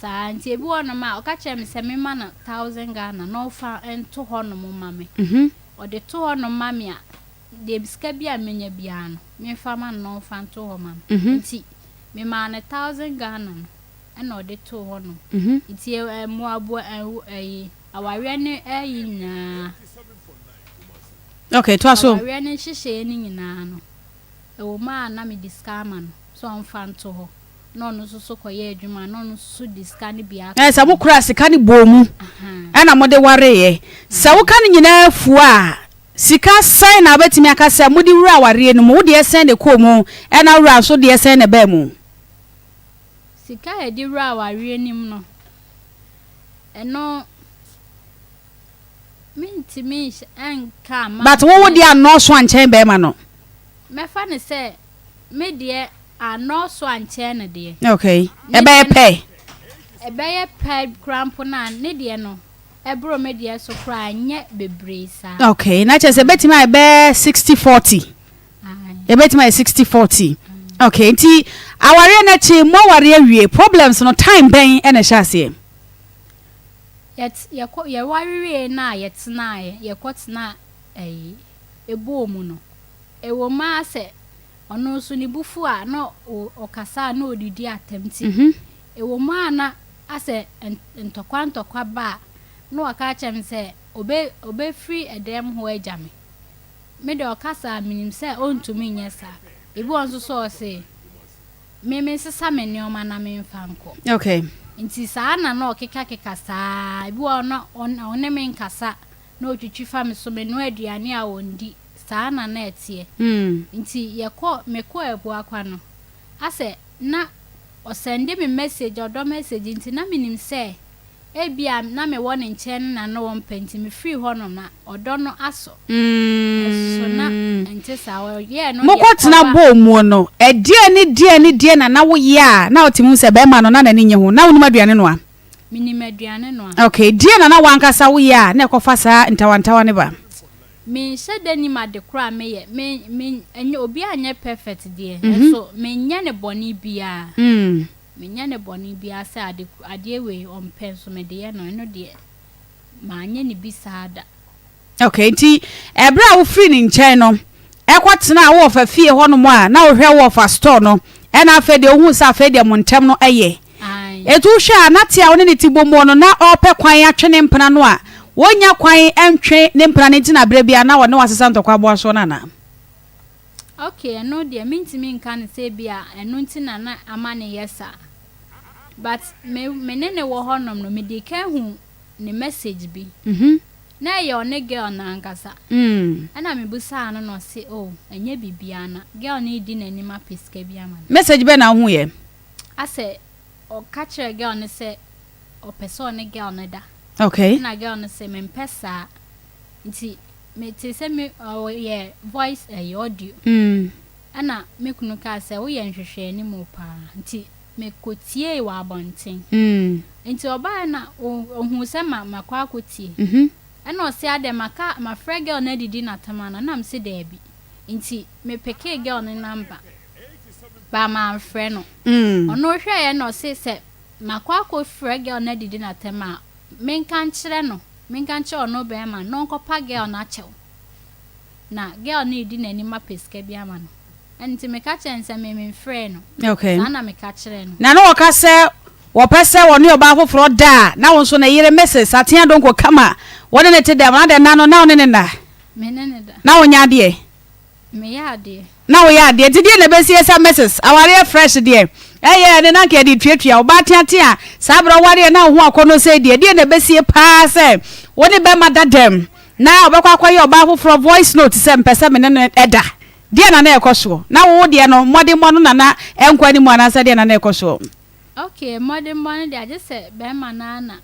saa. Nti ebi wɔ hɔnom a, ɔka kyerɛ me sɛ memma no thousand Ghana na ɔmfa nto hɔnom mma me. Ɔde to hɔnom ma me a, deɛ sika bi a menya biara no, memfa ma no na ɔmfa nto hɔ ma me. Nti memaa no thousand Ghana no ɛna ɔde too hɔnom. Nti mmoaboa ɛyi, awareɛ no ɛyi nyinaa. Okay, toa so. Awareɛ no nhyehyɛeɛ no nyinaa no, ɛwɔ mu a na mede sika ama no sɛ ɔmfa nto hɔ, na ɔno nso so kɔyɛ adwuma, na ɔno nso so de sika no bi aka Ɛɛ, sɛ ho. mokuraa sika no bɔɔ mu ɛna mode wareeɛ. Sɛ woka ne nyinaa fua a, sika sɛn na wobɛtumi aka sɛ mode wuraa awareɛ no mu? Wo deɛ sɛn na ɛkɔɔ mu ɛna wo wura nso deɛ sɛn na ɛbaa mu? Sika a yɛde wuraa awareɛ no mu no, ɛno. Mentumi nka mma. But wo wo deɛ annɔɔso ankyɛn bɛɛma no. Mɛfa no sɛ me deɛ annɔɔso ankyɛn no deɛ. Okay, ɛbɛyɛ pɛ. Ɛbɛyɛ pɛ koraa mpo no a, ne deɛ no ɛboro me deɛ so koraa nyɛ bebree saa. Okay, na kyerɛ sɛ ɛbɛtumi ayɛ bɛyɛ 60-40. Ɛbɛtumi ayɛ 60-40. Okay, nti awareɛ no akyi mo aware awie, problems no time bɛn ɛna ɛhyɛ aseɛ? Yɛt yɛkɔ yɛware wieeɛ no a yɛtenaeɛ, yɛkɔtenaa ɛyi, ɛbɔɔ mu no, ɛwɔ mu ara sɛ ɔno nso ne bo fu a na ɔ ɔkasa a na ɔdidi atɛm nti, ɛwɔ mu a na asɛ ntɔkwa ntɔkwa ba a, na waka akyerɛ me sɛ ɔbɛ ɔbɛfiri ɛdan mu hɔ agya me. Me deɛ ɔka saa a, menim sɛ ɔntumi nyɛ saa. Ebi wɔ hɔ nso so a ɔse. Me mensesa me nneɛma na memfa nkɔ. Okay. Nti saa na na ɔkekakeka saa. Ebi wɔ hɔ na ɔne me nkasa na ɔtwitwi fa me so, menoa aduane a ɔndi. Saa na na ɛteɛ. Nti yɛkɔ, mekɔɔ Abuakwa no, asɛ na ɔsɛnde me message, ɔdɔ message nti na menim sɛ Ebia na mewɔ ne nkyɛn no na na ɔmpɛ nti mefirii hɔnom na ɔdɔ no asɔ. Nanso na ɛnte saa. Ɔyɛɛ no deɛ Mokɔtena kɔba. bɔɔ muo no, ɛdeɛn ne deɛn ne deɛn na na woyɛ a na wotumi hu sɛ bɛrima no na n'ani nnye ho? Na wonim aduane noa? Menim aduane noa. Okay, deɛn na na w'ankasa woyɛ a na ɛkɔfa saa ntawantawa no ba? Menhyɛ da nnim ade korɔ a meyɛ. Me, me, ɛnyɛ, obiara nyɛ perfect deɛ, nanso menyɛ no bɔne biara. Menyɛ no bɔne biara sɛ ade adeɛ wei ɔmpɛ nso mede yɛ no, ɛno deɛ manyɛ no bi saa da. Okay, nti ɛberɛ a wofiri ne nkyɛn no ɛkɔ tenaa wo wɔfa fie hɔ nom a na wohwɛ wo wɔfa store no ɛna afei deɛ wohuu sɛ afei deɛ mo ntɛm no ɛyɛ. Ae. Nti wohwɛ a na te a wo ne no te bɔ muo no na ɔrepɛ kwan atwe ne mpena no a wɔnnya kwan ntwe ne mpena no nti na berɛ biara na ɔne wo asesa ntɔkwa aboa soɔ no anaa? Ok, ɛno deɛ mentumi nka no sɛ ebia ɛno nti na na ama no yɛ saa. But me me ne no wɔ hɔnom no, medii kan huu ne message bi. Na ɛyɛ ɔne girl no ankasa. Ɛna mebisaa no na ɔse oh, ɛnyɛ biribiara na girl no redi n'anim apɛ sika bi ama no. Message bɛn na wohuiɛ? Asɛ ɔka kyerɛɛ girl no sɛ ɔpɛ sɛ ɔne girl no da. Okay. Ɛna girl no se mempɛ saa. Nti metee sɛ me ɔyɛ voice ɛyi audio. Ɛna me kunu kaa sɛ woyɛ nhwehwɛanimu paa nti mekɔtiee wɔ abɔnten. Nti ɔbaeɛ na ɔhuu sɛ ma makɔ akɔtie. Ɛna ɔse adɛn maka mafrɛ girl no adidi n'atam anaa? Ɛna mese daabi. Nti me pekee girl no number but mamfrɛ no. Ɔno ɔhwɛeɛ na ɔse sɛ makɔ akɔfrɛ girl no adidi n'atam a menka nkyerɛ no, menka nkyerɛ ɔno bɛɛma no na ɔnkɔpa girl no akyɛw. Na girl no redi n'anim apɛ sika bi ama no. Ɛno nti meka kyerɛɛ no sɛ me memfrɛɛ no. Okay. Saa na meka kyerɛɛ no. Na na wɔka sɛ wɔpɛ sɛ wɔne ɔbaa foforɔ da a, na wo nso ne yere Mrs. Atea Donkor Kama, wo ne no te dɛm? Na dɛn nna no, na wo ne no nna? Me ne no da. Na wonyɛ adeɛ? Meyɛ adeɛ. Na woyɛ adeɛ. Nti deɛ na ɛbɛsie sɛ Mrs. Awareɛ fresh deɛ, ɛyɛ ɛne na anka yɛde retuatua wo. Ɔbaa teatea a, saa berɛ ɔwareɛ na wo ho akɔnnɔ sei deɛ, deɛ na ɛbɛsie paa sɛ wo ne bɛrima da dɛm na ɔbɛkɔ akɔyɛ ɔbaa foforɔ voice note sɛ mpɛ sɛ me ne no da. Deɛ na na ɛrekɔ soɔ? Na wo deɛ no, mmɔdemmɔ no na na ɛnkɔ anim anaasɛ deɛ na na ɛrekɔ soɔ? Okay, mmɔdemmɔ no deɛ agye sɛ bɛrima no ara na.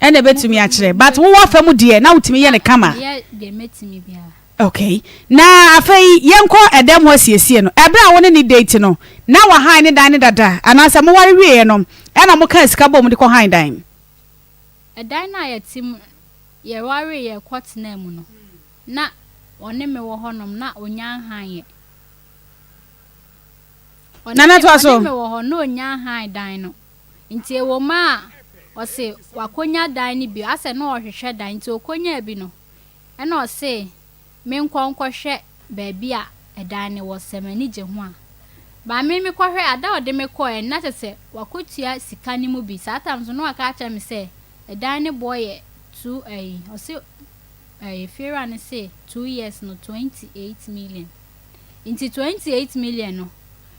Ɛna ɛbɛtumi akyerɛ. But wo w'afa mu deɛ, na wotumi yɛ no kama? Meyɛ deɛ mɛtumi biara. Okay. Na afei yɛnkɔ ɛdan mu asiesie no. Ɛberɛ a wo ne no date no, na wahan ne dan no dada anaasɛ moware wieeɛ no ɛna mokaa sika bɔɔ mu de kɔhan dan? Ɛdan no a yɛte mu, yɛwareeɛ kɔtenaa mu no, na ɔne me wɔ hɔnom, na ɔnnya nhaeɛ. Ɔne Nana me, toa so. ɔne me wɔ hɔ, na ɔnnya nhae dan no. Nti ɛwɔ mu a, ɔse wakɔnya dan no bi, asɛ na ɔrehwehwɛ dan, nti ɔkɔnyaa bi no, Ɛna ɔse menkɔ nkɔhwɛ baabi a ɛdan no wɔ sɛ m'ani gye ho a. But me mekɔhwɛ a, da a ɔde me kɔeɛ no na kyerɛ sɛ wakɔtua sika no mu bi. Saa time nso na waka akyerɛ me sɛ ɛdan no boɔ yɛ two ɛyi, ɔse ɛyi fiewura no se 2 years no 28 million. Nti 28 million no,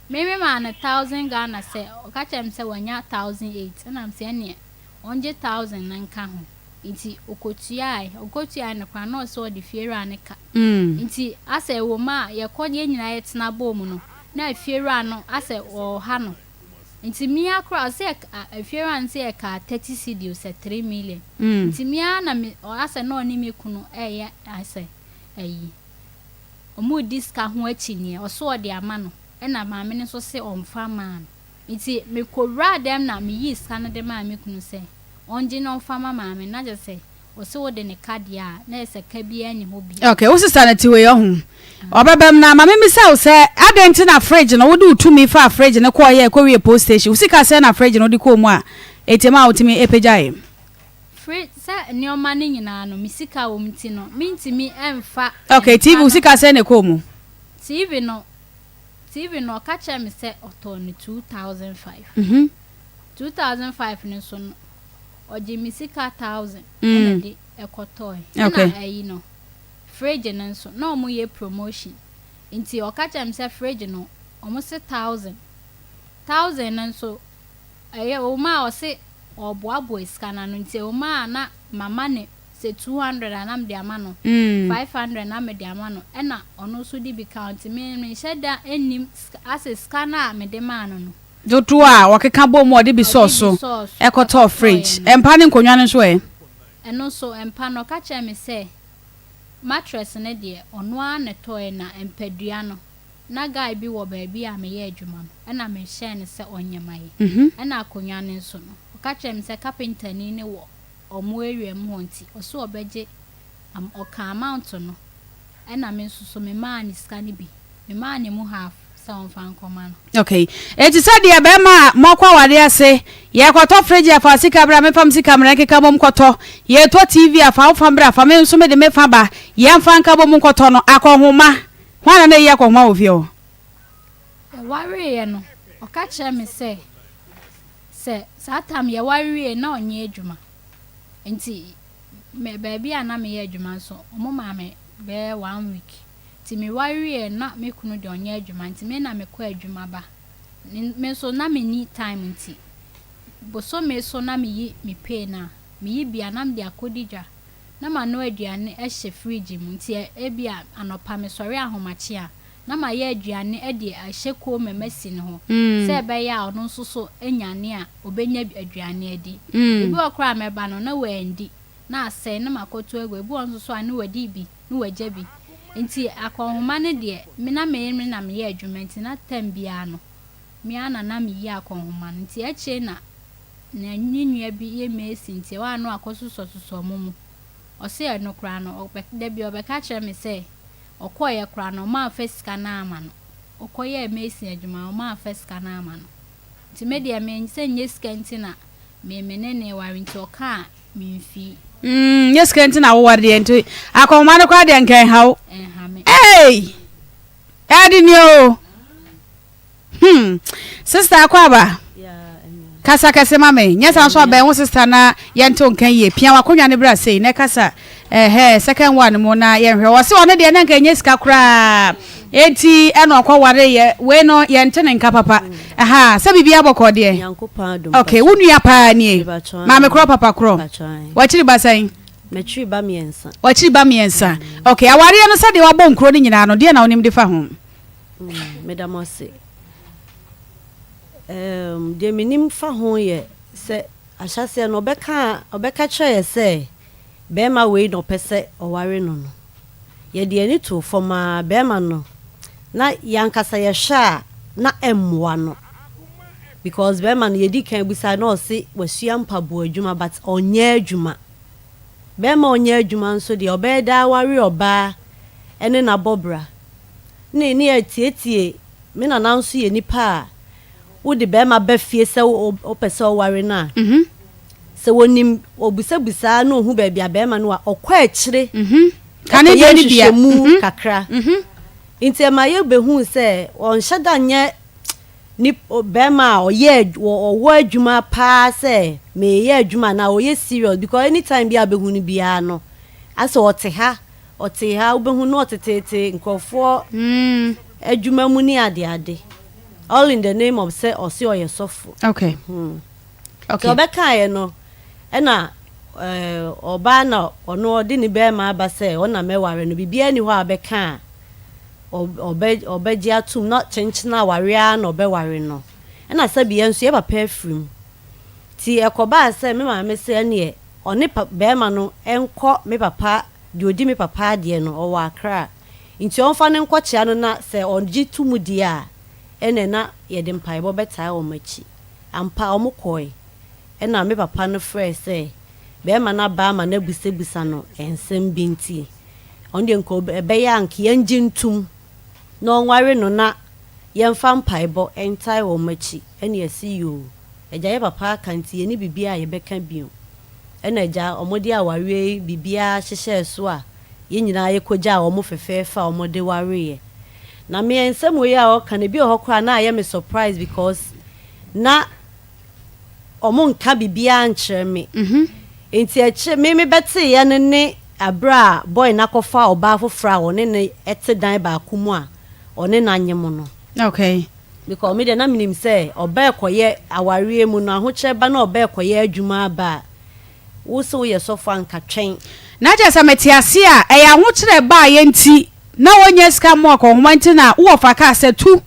me memaa no 1,000 Ghana sɛ ɔka kyerɛɛ me sɛ wanya 1,800 ɛna mese ɛneɛ ɔngye 1,000 no nka ho. Nti okotuae, okotuae no koraa na ɔsɛ ɔde fiewura no ka. Nti asɛ ɛwɔ mu a yɛkɔ yɛn nyinaa yɛtena bɔɔ mu no, na fiewura no asɛ ɔɔha no. Nti me ara koraa ɔsɛ yɛ fiewura no sɛ yɛkaa 30 cedi o sɛ 3 million. Nti me ara na me asɛ na ɔne me kunu ɛɛyɛ asɛ ayi. Ɔmo redi sika ho akyinnyeɛ, ɔse ɔde ama no, ɛna maame no nso se ɔmfa mmaa no. Nti mekɔwuraa dɛm na meyii sika no de maa me kunu sɛ ɔngye na ɔmfa ma maame no, na kyerɛ sɛ ɔse wode ne ka deɛ a, na kyerɛ sɛ ka biara nni hɔ bio. Ok, wo sister no te wei ɔho ɔbɛbam na ma memmisa wo sɛ adɛn nti na fridge no wode wo tumi faa fridge no kɔɔeɛ kɔwie post station wo sika sɛn na fridge no wode kɔɔ mu a ɛti ma wotumi pagyaeɛ? Fridge, sɛ nneɛma no nyinaa no me sika wɔ mu nti no mentumi mfa Ok, mfa TV wo no. sika sɛn na ɛkɔɔ mu? TV no TV no ɔka kyerɛɛ me sɛ ɔtɔɔ no 2005. 2005 no nso no, ɔgyee me sika 1000 ɛna de ɛkɔtɔɔe. Ɛna ayi no, fridge no nso, na wɔn yɛ promotion. Nti ɔka kyerɛɛ me sɛ fridge no, wɔn se 1000. 1000 no nso, ɛyɛ wɔn a ɔse ɔɔboaboa sika no ano nti ɛwɔ mu a na mama no sɛ 200 a na mede ama no, 500 na mede ama no, ɛna ɔno nso de bi ka ho nti me menhyɛ da nnim sika, asɛ sika no a mede maa no no. Dodoɔ a wɔkeka bɔɔ mu a ɔde bi sɔɔ Ɔde bi so sɔɔ so kɔtɔɔ kɔtɔeɛ fridge. no. Mpa ne nkonnwa no nso ɛ? Ɛno nso, mpa no, ɔka kyerɛɛ me sɛ mattress no deɛ, ɔno ara na ɛtɔeɛ na mpadua no, na guy bi wɔ baabi a meyɛ adwuma no, ɛna mehyɛɛ no sɛ ɔnyɛ ma yɛn. Ɛna akonnwa no nso no, ɔka kyerɛɛ me sɛ kapentani no wɔ wɔn area mu hɔ nti, ɔse ɔbɛgye am, ɔkaa amount no, ɛna me nso so memaa no sika no bi. Memaa no mu half sɛ ɔmfa nkɔma no. Okay. Enti sɛdeɛ bɛrima a moakɔ awadeɛ ase, yɛrekɔtɔ fridge a fa sika bra, memfa me sika mmra nkeka mmom nkɔtɔ, yɛretɔ TV a fa wo fa bra, fa me nso mede me fa ba, yɛmfa nka bom nkɔtɔ no, akɔnhoma, hwan na na ɛyi akɔnhoma wɔ fie hɔ? Yɛwareeɛ no, ɔka kyerɛɛ me sɛ, sɛ saa tam yɛware wieeɛ na ɔnyɛ adwuma nti me baabi a na meyɛ adwuma nso wɔmaa me bɛyɛ one week nti meware wieeɛ na me kunu deɛ ɔnyɛ adwuma nti me na mekɔ adwuma ba me nso na menni time nti. Bosome so na meyi me pay no a, meyi bi a na mede akɔdi dwa na manoa aduane ahyɛ fridge mu nti ebia anɔpa mesɔre ahomakye a na mayɛ aduane de ahyɛ coma mu asi ne hɔ sɛ ɛbɛyɛ a ɔno nso so nyane a ɔbɛnya aduane adi. Ebi wɔ hɔ koraa a mɛba no na wandi na asɛe na makɔto agu, ebi wɔ hɔ nso so a na wadi bi na wagya bi. Nti akɔnhoma no deɛ me na me na meyɛ adwuma nti na term biara no me ara na na meyi akɔnhoma no nti akyire na na ne nua bi yɛ mason nti ɛhɔ a na wakɔsosɔsosɔ wɔn mu. Ɔse ɛno koraa no ɔbɛ da bi ɔbɛka kyerɛ me sɛ Ɔkɔeɛ koraa no, wɔamfa sika no amma no. Ɔkɔyɛɛ mason adwuma no, wɔamfa sika no amma no. Nti me deɛ, me sɛ nyɛ sika nti na me me ne no reware nti ɔka a, memfii. Mm, nyɛ sika nti na woware deɛ nti akɔnhoma no koraa deɛ nka ɛnha wo. Ɛnha me. Ei! Ɛde ni o. Hmm. Sister Akwaaba, kasa kɛse ma me. Nyɛ saa nso abɛn wo sister na yɛnte wo nka yie. Pia w'akonnwa no bra sei na kasa ɛhɛ second one mu na yɛnhwɛ. Wɔse ɔno deɛ na nka ɛnyɛ sika koraa. Enti ɛna ɔkɔ ware yɛ. Wei no yɛnte ne nka papa. Ɛha sɛ biribi abɔkɔ deɛ. Okay, wo nua paa nie. Maame korɔ papa korɔ. Wakyiri ba sɛn? Makyiri ba mmiɛnsa. Wakyiri ba mmiɛnsa. Okay, awareɛ no sɛdeɛ wabɔ nkuro no nyinaa no, deɛ na wonim de fa ho? Mm, meda mo ase. Um, deɛ menim fa ho yɛ sɛ ahyɛaseɛ no ɔbɛka ɔbɛka kyerɛ yɛ sɛ bɛrima wei na ɔpɛ sɛ ɔware no no. Yɛde yɛn ani too fam ara bɛrima no na yɛn ankasa yɛhwɛ a na ɛmmoa no because bɛrima no yɛdi kan bisa na ɔse wasua mpaboa adwuma but ɔnyɛ adwuma. Bɛrima a ɔnyɛ adwuma nso deɛ ɔbɛyɛ daa aware ɔbaa ɛne no abɔ bra. Ne ne atietie me nana nso yɛ nipa a wode bɛrima ba fie sɛ wopɛ sɛ ɔware no a sɛ wɔnim ɔbusabusaa na ɔhu baabi a bɛrima no a ɔkɔ akyire kɔyɛ nhwehwɛmu kakra nti ɛma yɛbɛhu sɛ ɔnhyɛ da nyɛ ni bɛrima a ɔyɛ ɔwɔ adwuma paa sɛ meyɛ adwuma na ɔyɛ serious because anytime bi a bɛhu no biara no asɛ ɔte ha Ɔte ha wobɛhu no ɔteteete nkurɔfoɔ adwuma mu ne adeade all in the name of sɛ ɔse ɔyɛ sɔfo. Okay. Hmm. Okay. Nti ɔbɛkaeɛ no ɛna ɔbaa na ɔno ɔde ne bɛrima aba sɛ ɔna mɛware no biribiara ni hɔ a ɔbɛka a ɔbɛ ɔbɛgye atum na kyenkyena aware ara na ɔbɛware no ɛna sɛbi yɛn nso yɛ papa afiri mu nti ɛkɔbaa sɛ me maame sɛ ɛneɛ ɔne bɛrima no nkɔ me papa Deɛ ɔdi me papa adeɛ no, ɔwɔ Accra. Nti ɔmfa no nkɔkyea no na sɛ ɔgye to mu deɛ a, ɛnneɛ na yɛde mpaebɔ bɛtaa wɔn akyi. Ampa, wɔkɔeɛ. Ɛnna me papa no frɛɛ sɛ barima no aba ama no abisabisa no nsɛm bi nti, ɔno deɛ nka ɛbɛyɛ a nka yɛngye ntom na ɔnware no na yɛmfa mpaebɔ ntae wɔn akyi. Ɛnna yɛse yoo, agya yɛ papa aka nti yɛnni biribiara a yɛbɛka bio. Ɛna agya wɔde awareɛ yi biribiara hyehyɛɛ so a yɛn nyinaa yɛkɔgyaa wɔn fɛfɛɛfɛ a wɔde wareeɛ. Na me nsɛm wei a ɔka no ebi wɔ hɔ koraa na ayɛ me surprise because na wɔn nka biribiara nkyerɛ me. Nti akyire me mebɛteeɛ no ne aberɛ a boy no akɔfa ɔbaa foforɔ a ɔne no te dan baako mu a ɔne no anyem no. Okay. Because me deɛ na menim sɛ ɔba ɛkɔyɛ awareɛ mu no ahokyerɛ ba na ɔba ɛkɔyɛ adwuma aba a, wo se woyɛ sɔfo a nka twɛn. Na kyerɛ sɛ mete ase a, ɛyɛ ahokyerɛ ɛbaeɛ nti na wɔnnya sika mmɔ akɔnhoma nti na wo wɔfa kaa sɛ tu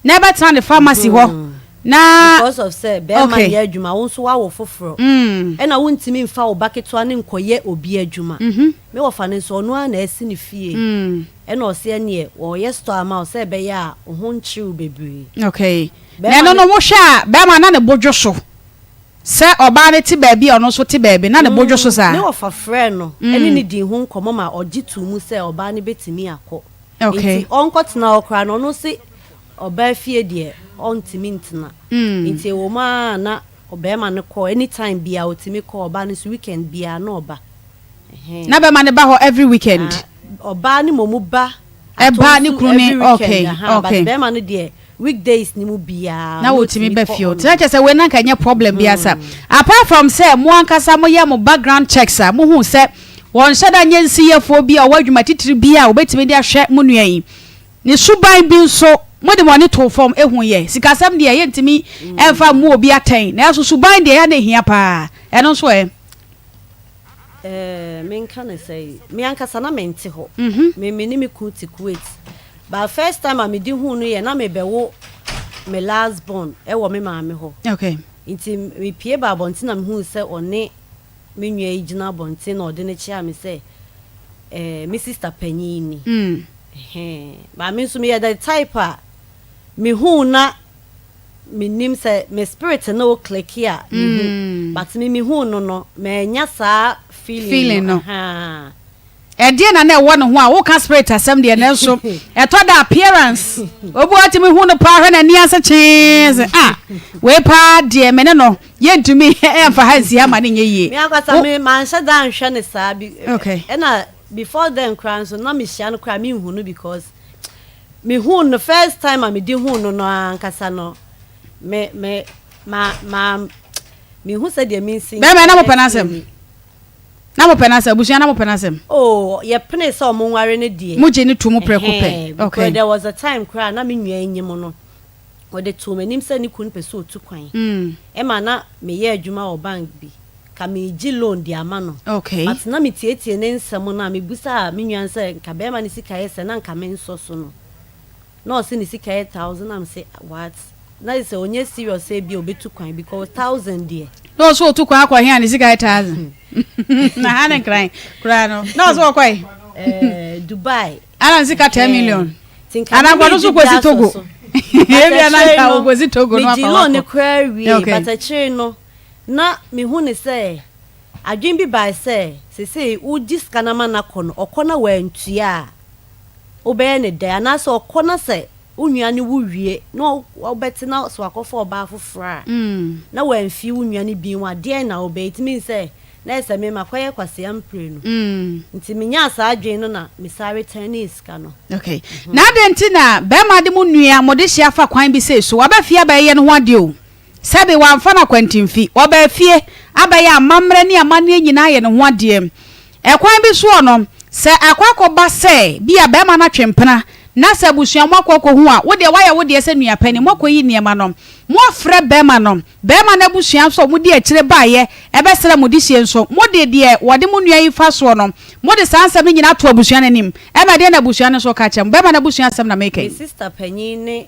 na ɛbɛtena ne pharmacy hɔ na Because of sɛ bɛɛma okay. nyɛ adwuma wo nso woawo foforɔ ɛna wontumi mfa wo ba ketewa no nkɔyɛ obi adwuma. Me wɔfa no nso ɔno ara na asi ne fie. Ɛna ɔse ɛneɛ wɔyɛ store ama wo sɛ ɛbɛyɛ a wo ho nkyere wo bebree. Okay. Na Bɛɛma ɛno no. no wohwɛ a bɛɛma na ne bo dwo so sɛ ɔbaa no te baabi a ɔno nso te baabi na ne bo dwo so saa? Me wɔfa frɛɛ no ɛne no dii ho nkɔmmɔ ma ɔgye too mu sɛ ɔbaa no bɛtumi akɔ. Okay. Nti ɔnkɔtena hɔ koraa no ɔno se ɔbaa fie deɛ ɔntumi ntena. Nti ɛwɔ mu ara na ɔbɛɛma no kɔ anytime biara ɔtumi kɔ ɔbaa no nso weekend biara na ɔba. Na bɛma no ba hɔ every weekend. Ɔbaa no mmom ba Ɛba ne atɔnsu kunu ne every weekend okay ahaa but okay. bɛrima no deɛ weekdays no mu biara Na na ɔtumi ɔtumi ba kɔ fie. hɔ Nti na nom. kyerɛ sɛ wei na anka ɛnyɛ problem biara sa. Apart from sɛ mo ankasa moyɛ mo background checks a mohu sɛ wɔnhyɛ da nyɛ nsiyɛfoɔ bi a ɔwɔ adwuma titiri bi a wɔbɛtumi de ahwɛ mo nua yi. Ne suban bi nso. Mode mo ani too fam huiɛ. Sikasɛm deɛ yɛntumi mfa mmu obi atɛn, nanso suban deɛ ɛyɛ a na ɛhia paa. Ɛno nso ɛ? Eh, menka no sɛn, me ankasa na mente hɔ. Me me ne me kunu te Kuwait. But first time a mede huu no yɛ na mebɛwo me last born wɔ me maame hɔ. Okay. Nti mepue baa abɔnten na mehuu sɛ ɔne me nua yi gyina abɔnten na ɔde no kyeaa me sɛ, eh, me sister panyin ni. Ɛhɛn. But me nso meyɛ the type a mehuu na menim sɛ me spirit ne wo click a mehu. But me mehuu no no, mannya saa feeling Feeling no. no. Ahaa. Ɛdeɛn na na ɛwɔ ne ho a woka spirit asɛm deɛ nanso ɛtɔ da appearance obi wa tumi hu no paa hwɛ n'ani ase kyee sɛ ah wei paa deɛ me ne no yɛntumi ɛmfa ha nsi ha ma ne nyɛ yie. Me ankasa me manhyɛ da anhwɛ no saa bi Okay. ɛna before then koraa nso na mehyia no koraa menhu no because mehuu no first time a mede huu no no ankasa no me me ma ma mehu sɛdeɛ mensi Bɛrima na mopɛ n'asɛm? Na mopɛ n'asɛm? Abusua na mopɛ n'asɛm? Oh, yɛpenee sɛ ɔmo nware no deɛ. Mo gye no to mu prɛko pɛ? Ɛhɛn, because Okay. there was a time koraa a na me nua nyim no, ɔde too m'anim sɛ ne kun pɛ sɛ otu kwan. Ɛma na meyɛ adwuma wɔ bank bi, nka meregye loan de ama no. Okay. But na metietie ne nsɛm no a, mebisaa me nua no sɛ nka bɛrima no sika yɛ sɛn na nka mensɔ so no. Na ɔse ne sika yɛ thousand na mese what? Na ayɛ sɛ ɔnyɛ serious sɛ ebia ɔbɛtu kwan because thousand deɛ. Na ɔse ɔtu kwan akɔ he a ne sika yɛ thousand? Na ha ne nkran koraa no na ɔse ɔkɔe? Ɛɛ Dubai. Ana ne sika 10 million? Nti nka Ana me nkɔ no so megye kɔsi asɔ Togo? so. But Ebia na akyire nka no, ɔkɔsi Togo no megye afa loan no wakɔ. koraa wie Okay. but akyire no na mehu ne sɛ adwene bi bae sɛ sesei wogye sika no ama no akɔ no ɔkɔ na wantua a wobɛyɛ no dɛn? Anaasɛ ɔkɔ na sɛ wo nua no wu wie na wobɛte na sɛ wakɔfa ɔbaa foforɔ a, na wamfi wo nua no bio a, deɛn na wobɛyɛ? It means sɛ na ayɛ sɛ me makɔyɛ kwasea mprenu. Nti menyaa saa adwene no na mesan retɛnee sika no. Okay. Na adɛn nti na bɛrima de mo nua mo dehye afa kwan bi sei so? Waba fie abɛyɛ ne ho adeɛ o. Sɛbe wamfa no akwantemfi. Ɔbaa fie abɛyɛ amammerɛ ne amanneɛ nyinaa ayɛ ne ho adeɛ. Ɛkwan bi soɔ no, sɛ akɔ akɔba sɛ bi a barima no atwe mpena na sɛ abusua moakɔ akɔhu a, wo deɛ woayɛ wo deɛ sɛ nua panin, moakɔyi nneɛma no, moafrɛ barima no, barima no abusua nso a wɔdi akyire baeɛ bɛsrɛ mo dehyeɛ nso, mode deɛ wɔde mo nua yi fa soɔ no, mode saa nsɛm no nyinaa ato abusua no anim. Ɛma ɛdeɛn na abusua no nso ka kyerɛ mo? Barima no abusua asɛm na mereka Me yi. sister panin ne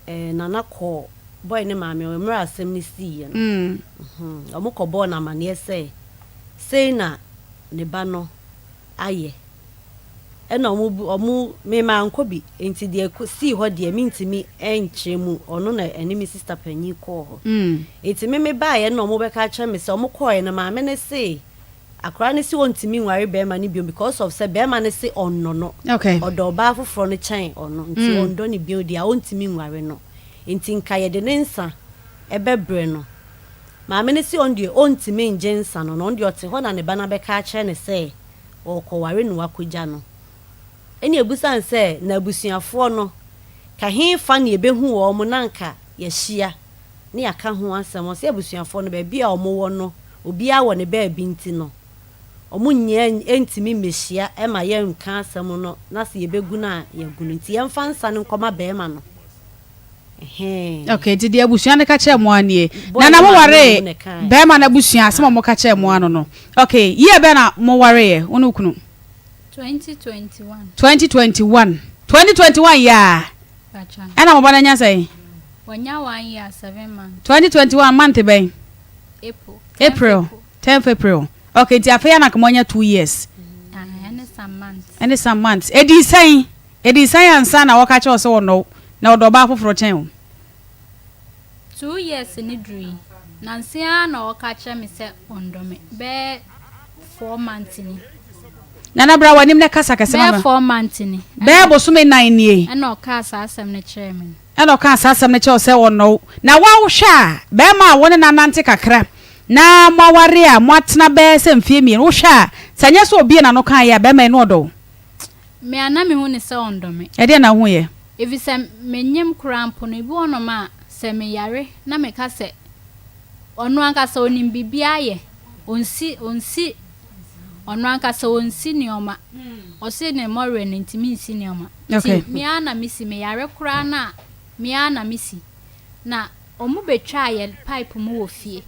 Nana kɔɔ boy no maame hɔ mmerɛ a asɛm no siiɛ no. Wɔkɔbɔɔ no amaneɛ sɛ sei na ne ba no ayɛ. Ɛna wɔn wɔn me mankɔ bi nti deɛ ɛkɔ sii hɔ deɛ mentumi nkyerɛ mu ɔno na ɛne me sister panin kɔɔ hɔ. Nti me mebaeɛ no na wɔbɛka akyerɛ me sɛ wɔkɔeɛ no maame no se akwadaa no se ɔntumi nware barima no bio because of sɛ barima no se ɔnnɔ no. Okay. Ɔdɔ ɔbaa foforɔ no kyɛn ɔno nti ɔndɔ no bio deɛ a ɔntumi nware no. Nti nka yɛde ne nsa ɛbɛbrɛ no. Maame no se ɔno deɛ ɔntumi ngye nsa no, na ɔno deɛ ɔte hɔ na ne ba no abɛka akyerɛ no sɛ ɔɔkɔware no akɔgya no. Ɛnna ɛbisa no sɛ, Na abusuafoɔ no, ka hefa na yɛbɛhu wɔn na anka yɛahyia na yɛaka ho asɛm? Ɔse abusuafoɔ no, baabi a wɔwɔ no, obiara wɔ ne baabi nti no, wɔn nyinaa ntumi mmɛhyia ma yɛnka asɛm no, na sɛ yɛbɛgu no a, yɛagu no. Nti yɛmfa nsa no nkɔma barima no. Ɛhɛn. Okay, nti deɛ abusua no ka kyerɛɛ mo ara nie. Boy Na na no mo maame waree na ɔmo na ɛkae. bɛrima no abusua asɛm a wɔka kyerɛɛ mo ano no. Okay, year bɛn na mo wareeɛ, wo ne wo kunu? 2021. 2021. 2021 yi ara? Pacha. Ɛna mo ba no anya sɛn? Wanya one year seven months. 2021 month bɛn? April. April. 10th April. Okay, nti afei ana nka moanya two years. Ah, ɛne some months. Ɛne some months. Ɛdii sɛn? Edii sɛn ansa na wɔka kyerɛ wo sɛ wɔnnɔ wo, na wɔdɔ ɔbaa foforo kyɛn wo? Two years no durui, nansa yi ara na ɔreka kyerɛ me sɛ ɔndɔ me, bɛyɛ 4 months ni. Nana bra w'anim na kasa kɛse ma Bɛyɛ me. 4 months ni. Bɛyɛ bosome nnan nie. Ɛna ɔkaa saa asɛm no kyerɛɛ me no. Ɛna ɔkaa saa asɛm no kyerɛɛ wo sɛ ɔnnɔ wo. Na wo a wohwɛ a, barima a wo ne no anante kakra na moaware a moatena bɛyɛ sɛ mfeɛ mmienu, wohwɛ a, sɛ ɛnyɛ sɛ ɔbue n'ano kaeɛ a, barima yi na ɔdɔ wo? Me a na mehu no sɛ ɔndɔ me. Ɛdeɛn na wohuiɛ? Efisɛ menyem koraa mpo no, ebi wɔ hɔnom a, sɛ meyare na meka sɛ, ɔno ankasa onim biribiara yɛ, onsi, onsi, ɔno ankasa onsi nneɛma. Ɔse ne mmɔwerɛ no ntumi nsi nneɛma. Okay. Nti me ara na mesi, meyare koraa no a. Me ara na mesi. Na wɔbɛtwaa yɛn pipe mu wɔ fie.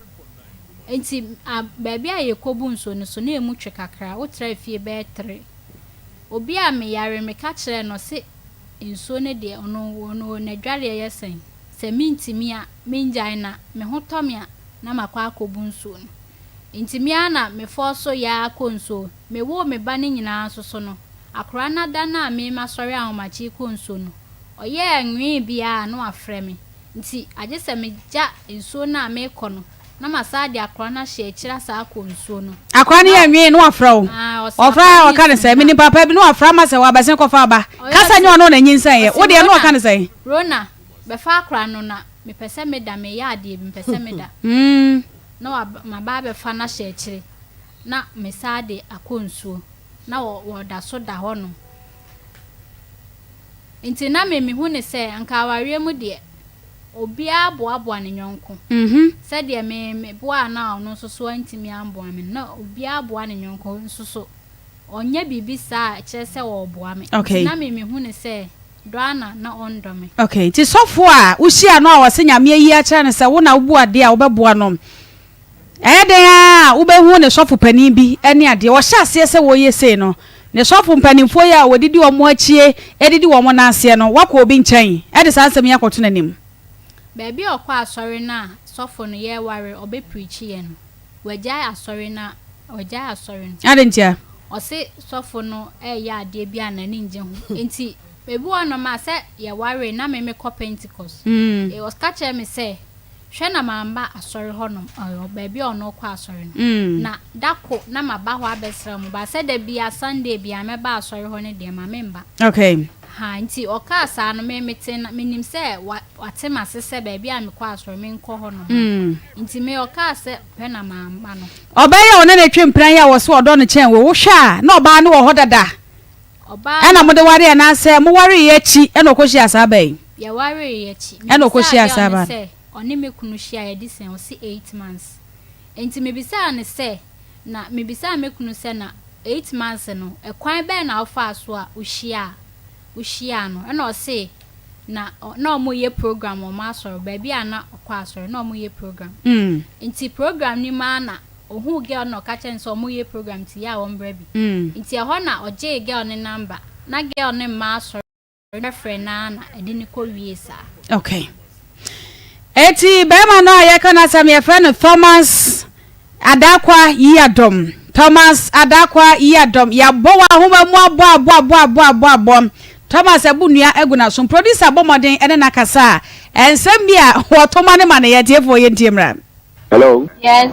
Nti a baabi a yɛkɔbu nsuo no so na ɛmu twe kakra. Wotra fie bɛyɛ tre. Obi a meyare meka kyerɛɛ no ɔse nsuo no deɛ ɔno ɔno n'adwareɛ yɛ sɛn? Sɛ mentumi a mengyae na me ho tɔ me a na makɔ akɔbu nsuo no. Nti me ara na me fɔɔso yɛ ara kɔ nsuo. Mewoo me ba no nyinaa nso so no, akwadaa no ada no a me masɔre ahomakye rekɔ nsuo no, ɔyɛɛ nwee biara a na wafrɛ me. Nti agye sɛ megya nsuo no a merekɔ no na masan de akwadaa no ahyɛ akyire asan akɔ nsuo no. Akwadaa no Na yɛ nwee na wafrɛ wo. Ah, ɔse Ɔfrɛ akwadaa a no ɔka ne resu sɛ, na. menim papa bi na wafrɛ ama sɛ wabɛsen kɔfa aba. Ɔyɛ Kasa ɔse nyɛ ɔno na anyinsɛn yɛ. ɔse Wo deɛ na ɔka Rona, ne sɛn? Rona, bɛfa akwadaa no na mepɛ sɛ meda, mereyɛ adeɛ bi, mepɛ sɛ meda. Na waba, maba abɛfa no ahyɛ akyire na mesan de akɔ nsuo. Na wɔ, wɔda so da hɔnom. Nti na me mehu no sɛ anka awareɛ mu deɛ obiara boaboa ne yɔnko. Sɛdeɛ me meboaa no a ɔno nso so antumi amboa me no, na obiara boa ne yɔnko nso so ɔnyɛ biribi saa a ɛkyerɛ sɛ ɔreboa me. Nti na me mehu no sɛ dɔ ara na na ɔndɔ me. Okay, nti sɔfoɔ a wohyia no a ɔse Nyame ayi akyerɛ no sɛ wo na wobu adeɛ a wobɛboa no, Ɛyɛ dɛn ara a, wobɛhu ne sɔfo panin bi ne adeɛ. Wɔhyɛ aseɛ sɛ wɔreyɛ sei no, ne sɔfo mpanimfoɔ yi a wɔdidi wɔn akyie, didi wɔn nan aseɛ no, wɔakɔ obi nkyɛn de saa nsɛm yi akɔto n'anim. Baabi a ɔkɔ asɔre no a sɔfo no yɛreware ɔbɛpreachi yɛ no, wagyae asɔre no a, wagyae asɔre no. Adɛn ntia? Ɔse sɔfo no reyɛ adeɛ bi a n'ani nnye ho. Nti, ebi wɔ hɔnom a, sɛ yɛwaree na me mekɔ Pentecost. Ɔka kyerɛɛ me sɛ, Hwɛ na mamba asɔre hɔ nom, ɔɔ, baabi a ɔno kɔ asɔre no. Na da ko na maba hɔ abɛsra mo, but sɛ da biara, Sunday biara mɛba asɔre hɔ no deɛ, ma memba. Okay. Ha, nti ɔkaa saa no, me, mete na, menim sɛ wa, wate m'ase sɛ baabi a mekɔ asɔre, menkɔ hɔ nom. Nti me, ɔkaa sɛ hwɛ na mamba no. Ɔbaa yi a ɔne no twe mpena yi a wɔse ɔdɔ no kyɛn wo, wohwɛ a na ɔbaa no wɔ hɔ dada Ɔbaa ɛna no. mode wareɛ anaasɛ mowareeɛ akyi ɛna ɔkɔhyiaa saa baa yi? Yɛwareeɛ akyi. Ɛna Mebisaa ɔkɔhyiaa girl saa no baa no. sɛ ɔne me kunu hyia yɛadi sɛn, ɔse eight months. Enti mebisaa no sɛ, na mebisaa me kunu sɛ na eight months no ɛkwan bɛn na wofaa so a wohyiaa wohyiaa no? Ɛna ɔse na na wɔreyɛ program wɔ wɔn asɔre, baabi a na ɔkɔ asɔre na wɔreyɛ program. Nti program no mu ara na ohuu girl no na ɔka kyerɛɛ no sɛ wɔreyɛ program nti yɛ a wɔmmra bi. Nti ɛhɔ na ɔgyee girl no number, na girl no mma asɔre. Frɛfrɛ no ara na ɛde no kɔ wie saa. Okay. Eti bɛrima no a yɛka n'asɛm yɛfrɛ no Thomas Adakwa Yiadom. Thomas Adakwa Yiadom. Yɛabɔ wɔ ahoma mu abɔ abɔ abɔ abɔ abɔ abɔ. Thomas abu nnua agu n'asom. Producer bɔ mmɔden ne no akasa a nsɛm bi a wɔto ma ne ma no yɛ atiefoɔ yɛntie mmra. Hello. Yes.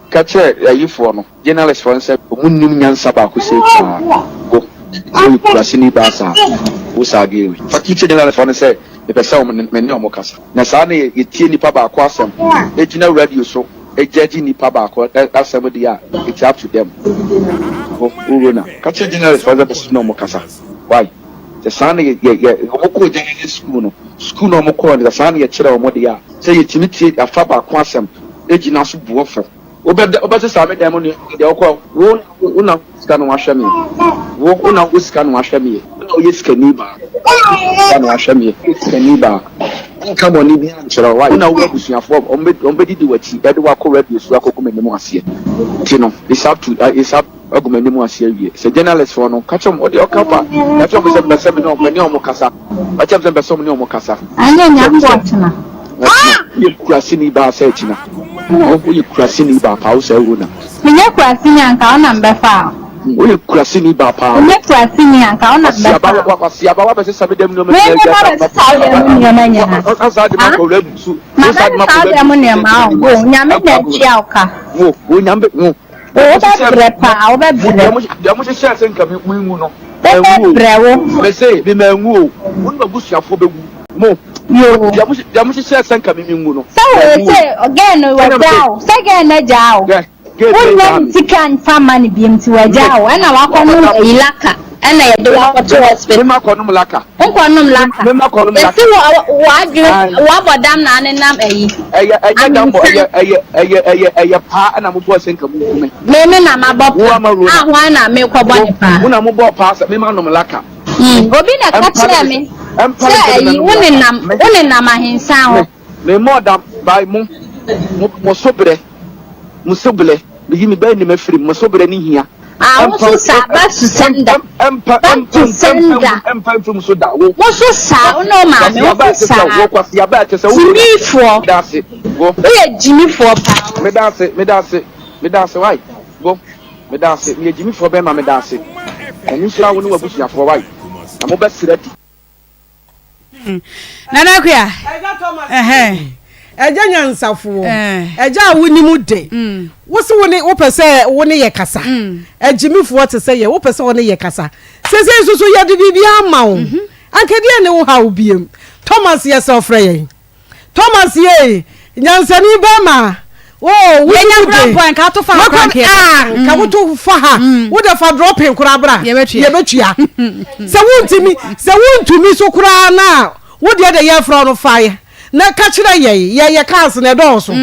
Ka kyerɛ ayifoɔ no, journalist foɔ no sɛ ɔmo nnim nyansa baako sei koraa. Go. Sɛ woyɛ kuraseni baa saa, wo saa adeɛ wei. Fa kyerɛ journalist foɔ no sɛ mepɛ sɛ ɔmo me ne ɔmo kasa. Na saa na yɛtie nipa baako asɛm gyina radio so judge nipa baako asɛm deɛ a, it's up to them. Go, wo Rona. Ka kyerɛ journalist foɔ no sɛ mepɛ sɛ me ne ɔmo kasa. Why? Sɛ saa na yɛ yɛ yɛ ɔmo kɔɔ journalism school no, school no a ɔmo kɔɔ no sɛ saa na yɛkyerɛ ɔmo deɛ a, Sɛ yɛtumi tie afa baako asɛm gyina so bu ɔfɔ. Wobɛda wobɛsesa me dan mu nneɛma deɛ wokɔ wo wo na wowɔ sika na wahwɛ me wo wo na wowɔ sika na wahwɛ me wo na woyɛ sikani baa sika na wahwɛ me woyɛ sikani baa nka bɔne bi ankyerɛ wo wo na wowɔ abusuafoɔ wɔn bɛ wɔn bɛdidi w'akyi ɛde wakɔ radio so akɔgu m'anim aseɛ nti no it's up to it's up agu m'anim ase awie. Sɛ journalist foɔ no, ka kyerɛ wɔn, wodeɛ ɔka fa, ka kyerɛ wɔn sɛ mepɛ sɛ me ne wɔn, me ne wɔn kasa. Ka kyerɛ wɔn sɛ mepɛ sɛ wɔn ne wɔn kasa. Anyɛ Kyerɛ nyame sɛ, ɔkyena. Ɔkyena, woyɛ kuraseni baa sɛ akyina. Wo, woyɛ kuraseni baa paa, wo saa Rona. Menyɛ kuraseni a nka wo na mebɛfaa wo. Woyɛ kuraseni baa paa. Menyɛ kuraseni a nka wo na Kwasiaba, mebɛfaa wo. kwasiaba, wabɛsesa me dɛm nneɛma Me nyinaa me awie ma asa bɛsesa wo dɛm nneɛma nyinaa. asa de Ah? makɔ radio so. Ma Wo sa de bɛsesa makɔ wo radio dɛm so sɛ nneɛma gyina o. anim Wo, ase. Nyame Agu na agu. atua wo ka. Wo, wo nyame, wo. Wo wobɛbrɛ paa wobɛbrɛ. Deɛ mo hyehyɛɛ sɛ nka me nwu no, manwu o. Wobɛbrɛ wo. Mese me manwu o. Wo ne w'abusuafoɔ bɛwu. Mo. Yoo. Deɛ mo deɛ mo hyehyɛɛ sɛ nka me menwu no, Sɛ manwu wei o. sɛ girl no Ɛna wagyaa mese. wo. Sɛ girl no agyaa wo. Girl girl no Wonnya agyaa ne me. sika nfa mma no biom nti wagyaa wo. Ɛna wakɔnom ayi laka ɛna yɛde wo akɔto hospital. Me makɔnom laka. Wonkɔnom laka. Me makɔnom laka. Yɛse wo w'adwene wabɔ dam na anenam ayi. Ɛyɛ ɛnyɛ dambɔ Aminsan. ɛyɛ ɛyɛ ɛyɛ ɛyɛ ɛyɛ paa ɛna mo bɔɔ sɛ nka mo nku me. Me me na mabɔ Wo paa. ama Rona. A hwan na mekɔbɔ Wo ne paa? wo na mo bɔɔ paa sɛ me ma nom laka. Mm, obi na ɛka Ɛmpa kyerɛɛ ne me. Ɛmpare Sɛ sɛ ayi, me wo mɛnom nenam, wasa. Me, wo nenam ahensan me, hɔ. me mmɔɔ dam, by mo, mo, mo so berɛ, mo so berɛ, meyi me bɛ anim afiri mu, mo so berɛ ne hia. Ah, wo Ɛmpa, so saa, ɛ, ɛ, back to ɛm, sender, ɛm, ɛmpa, back ɛmpa, to ɛmpa, sender. ɛmpa mfiri mo so da, wo. Wo so saa, wo ne wo maame, Kwasi wo aba so ɛte sɛ saa. wo, kwasi aba ɛte sɛ wo wura. Gyimifoɔ. Meda ase, wo. Woyɛ gyimifoɔ paa, wo. Meda ase, meda ase, meda ase, wai, wo. Meda ase, meyɛ gyimifoɔ bɛɛma, meda ase. Nyame nhyira wo ne w'abusuafoɔ, wai, na mobɛsrɛ adi. Nana Akua. Ɛgya Thomas. Ɛgya nyansafoɔ. Ɛgya a wonim de. Mm. Wo se wo ne wopɛ sɛ wo ne yɛ kasa. Mm. Agyimifoɔ te sɛ yɛ wopɛ sɛ wo ne yɛ kasa. Sese nso so yɛde biribi ama wo. Mhm. Anka deɛ ne wo ha wo biem. Thomas yɛ sɛ ɔfrɛ yɛn. Thomas yei, nyansani bɛrima, oh, wo Yɛnya mu kora de. mpo a, nka ato fa ha koraa Mɛkɔ nka yɛbɛ. ah, nka woto fa ha. Wo de fa dropping koraa bra. Yɛbɛtua. Yɛbɛtua. Sɛ wontumi, sɛ wontumi so koraa na wo deɛ de yɛfrɛ wo no fa yɛ. Na ka kyerɛ yɛn, yɛ yɛ cars no ɛdɔɔso.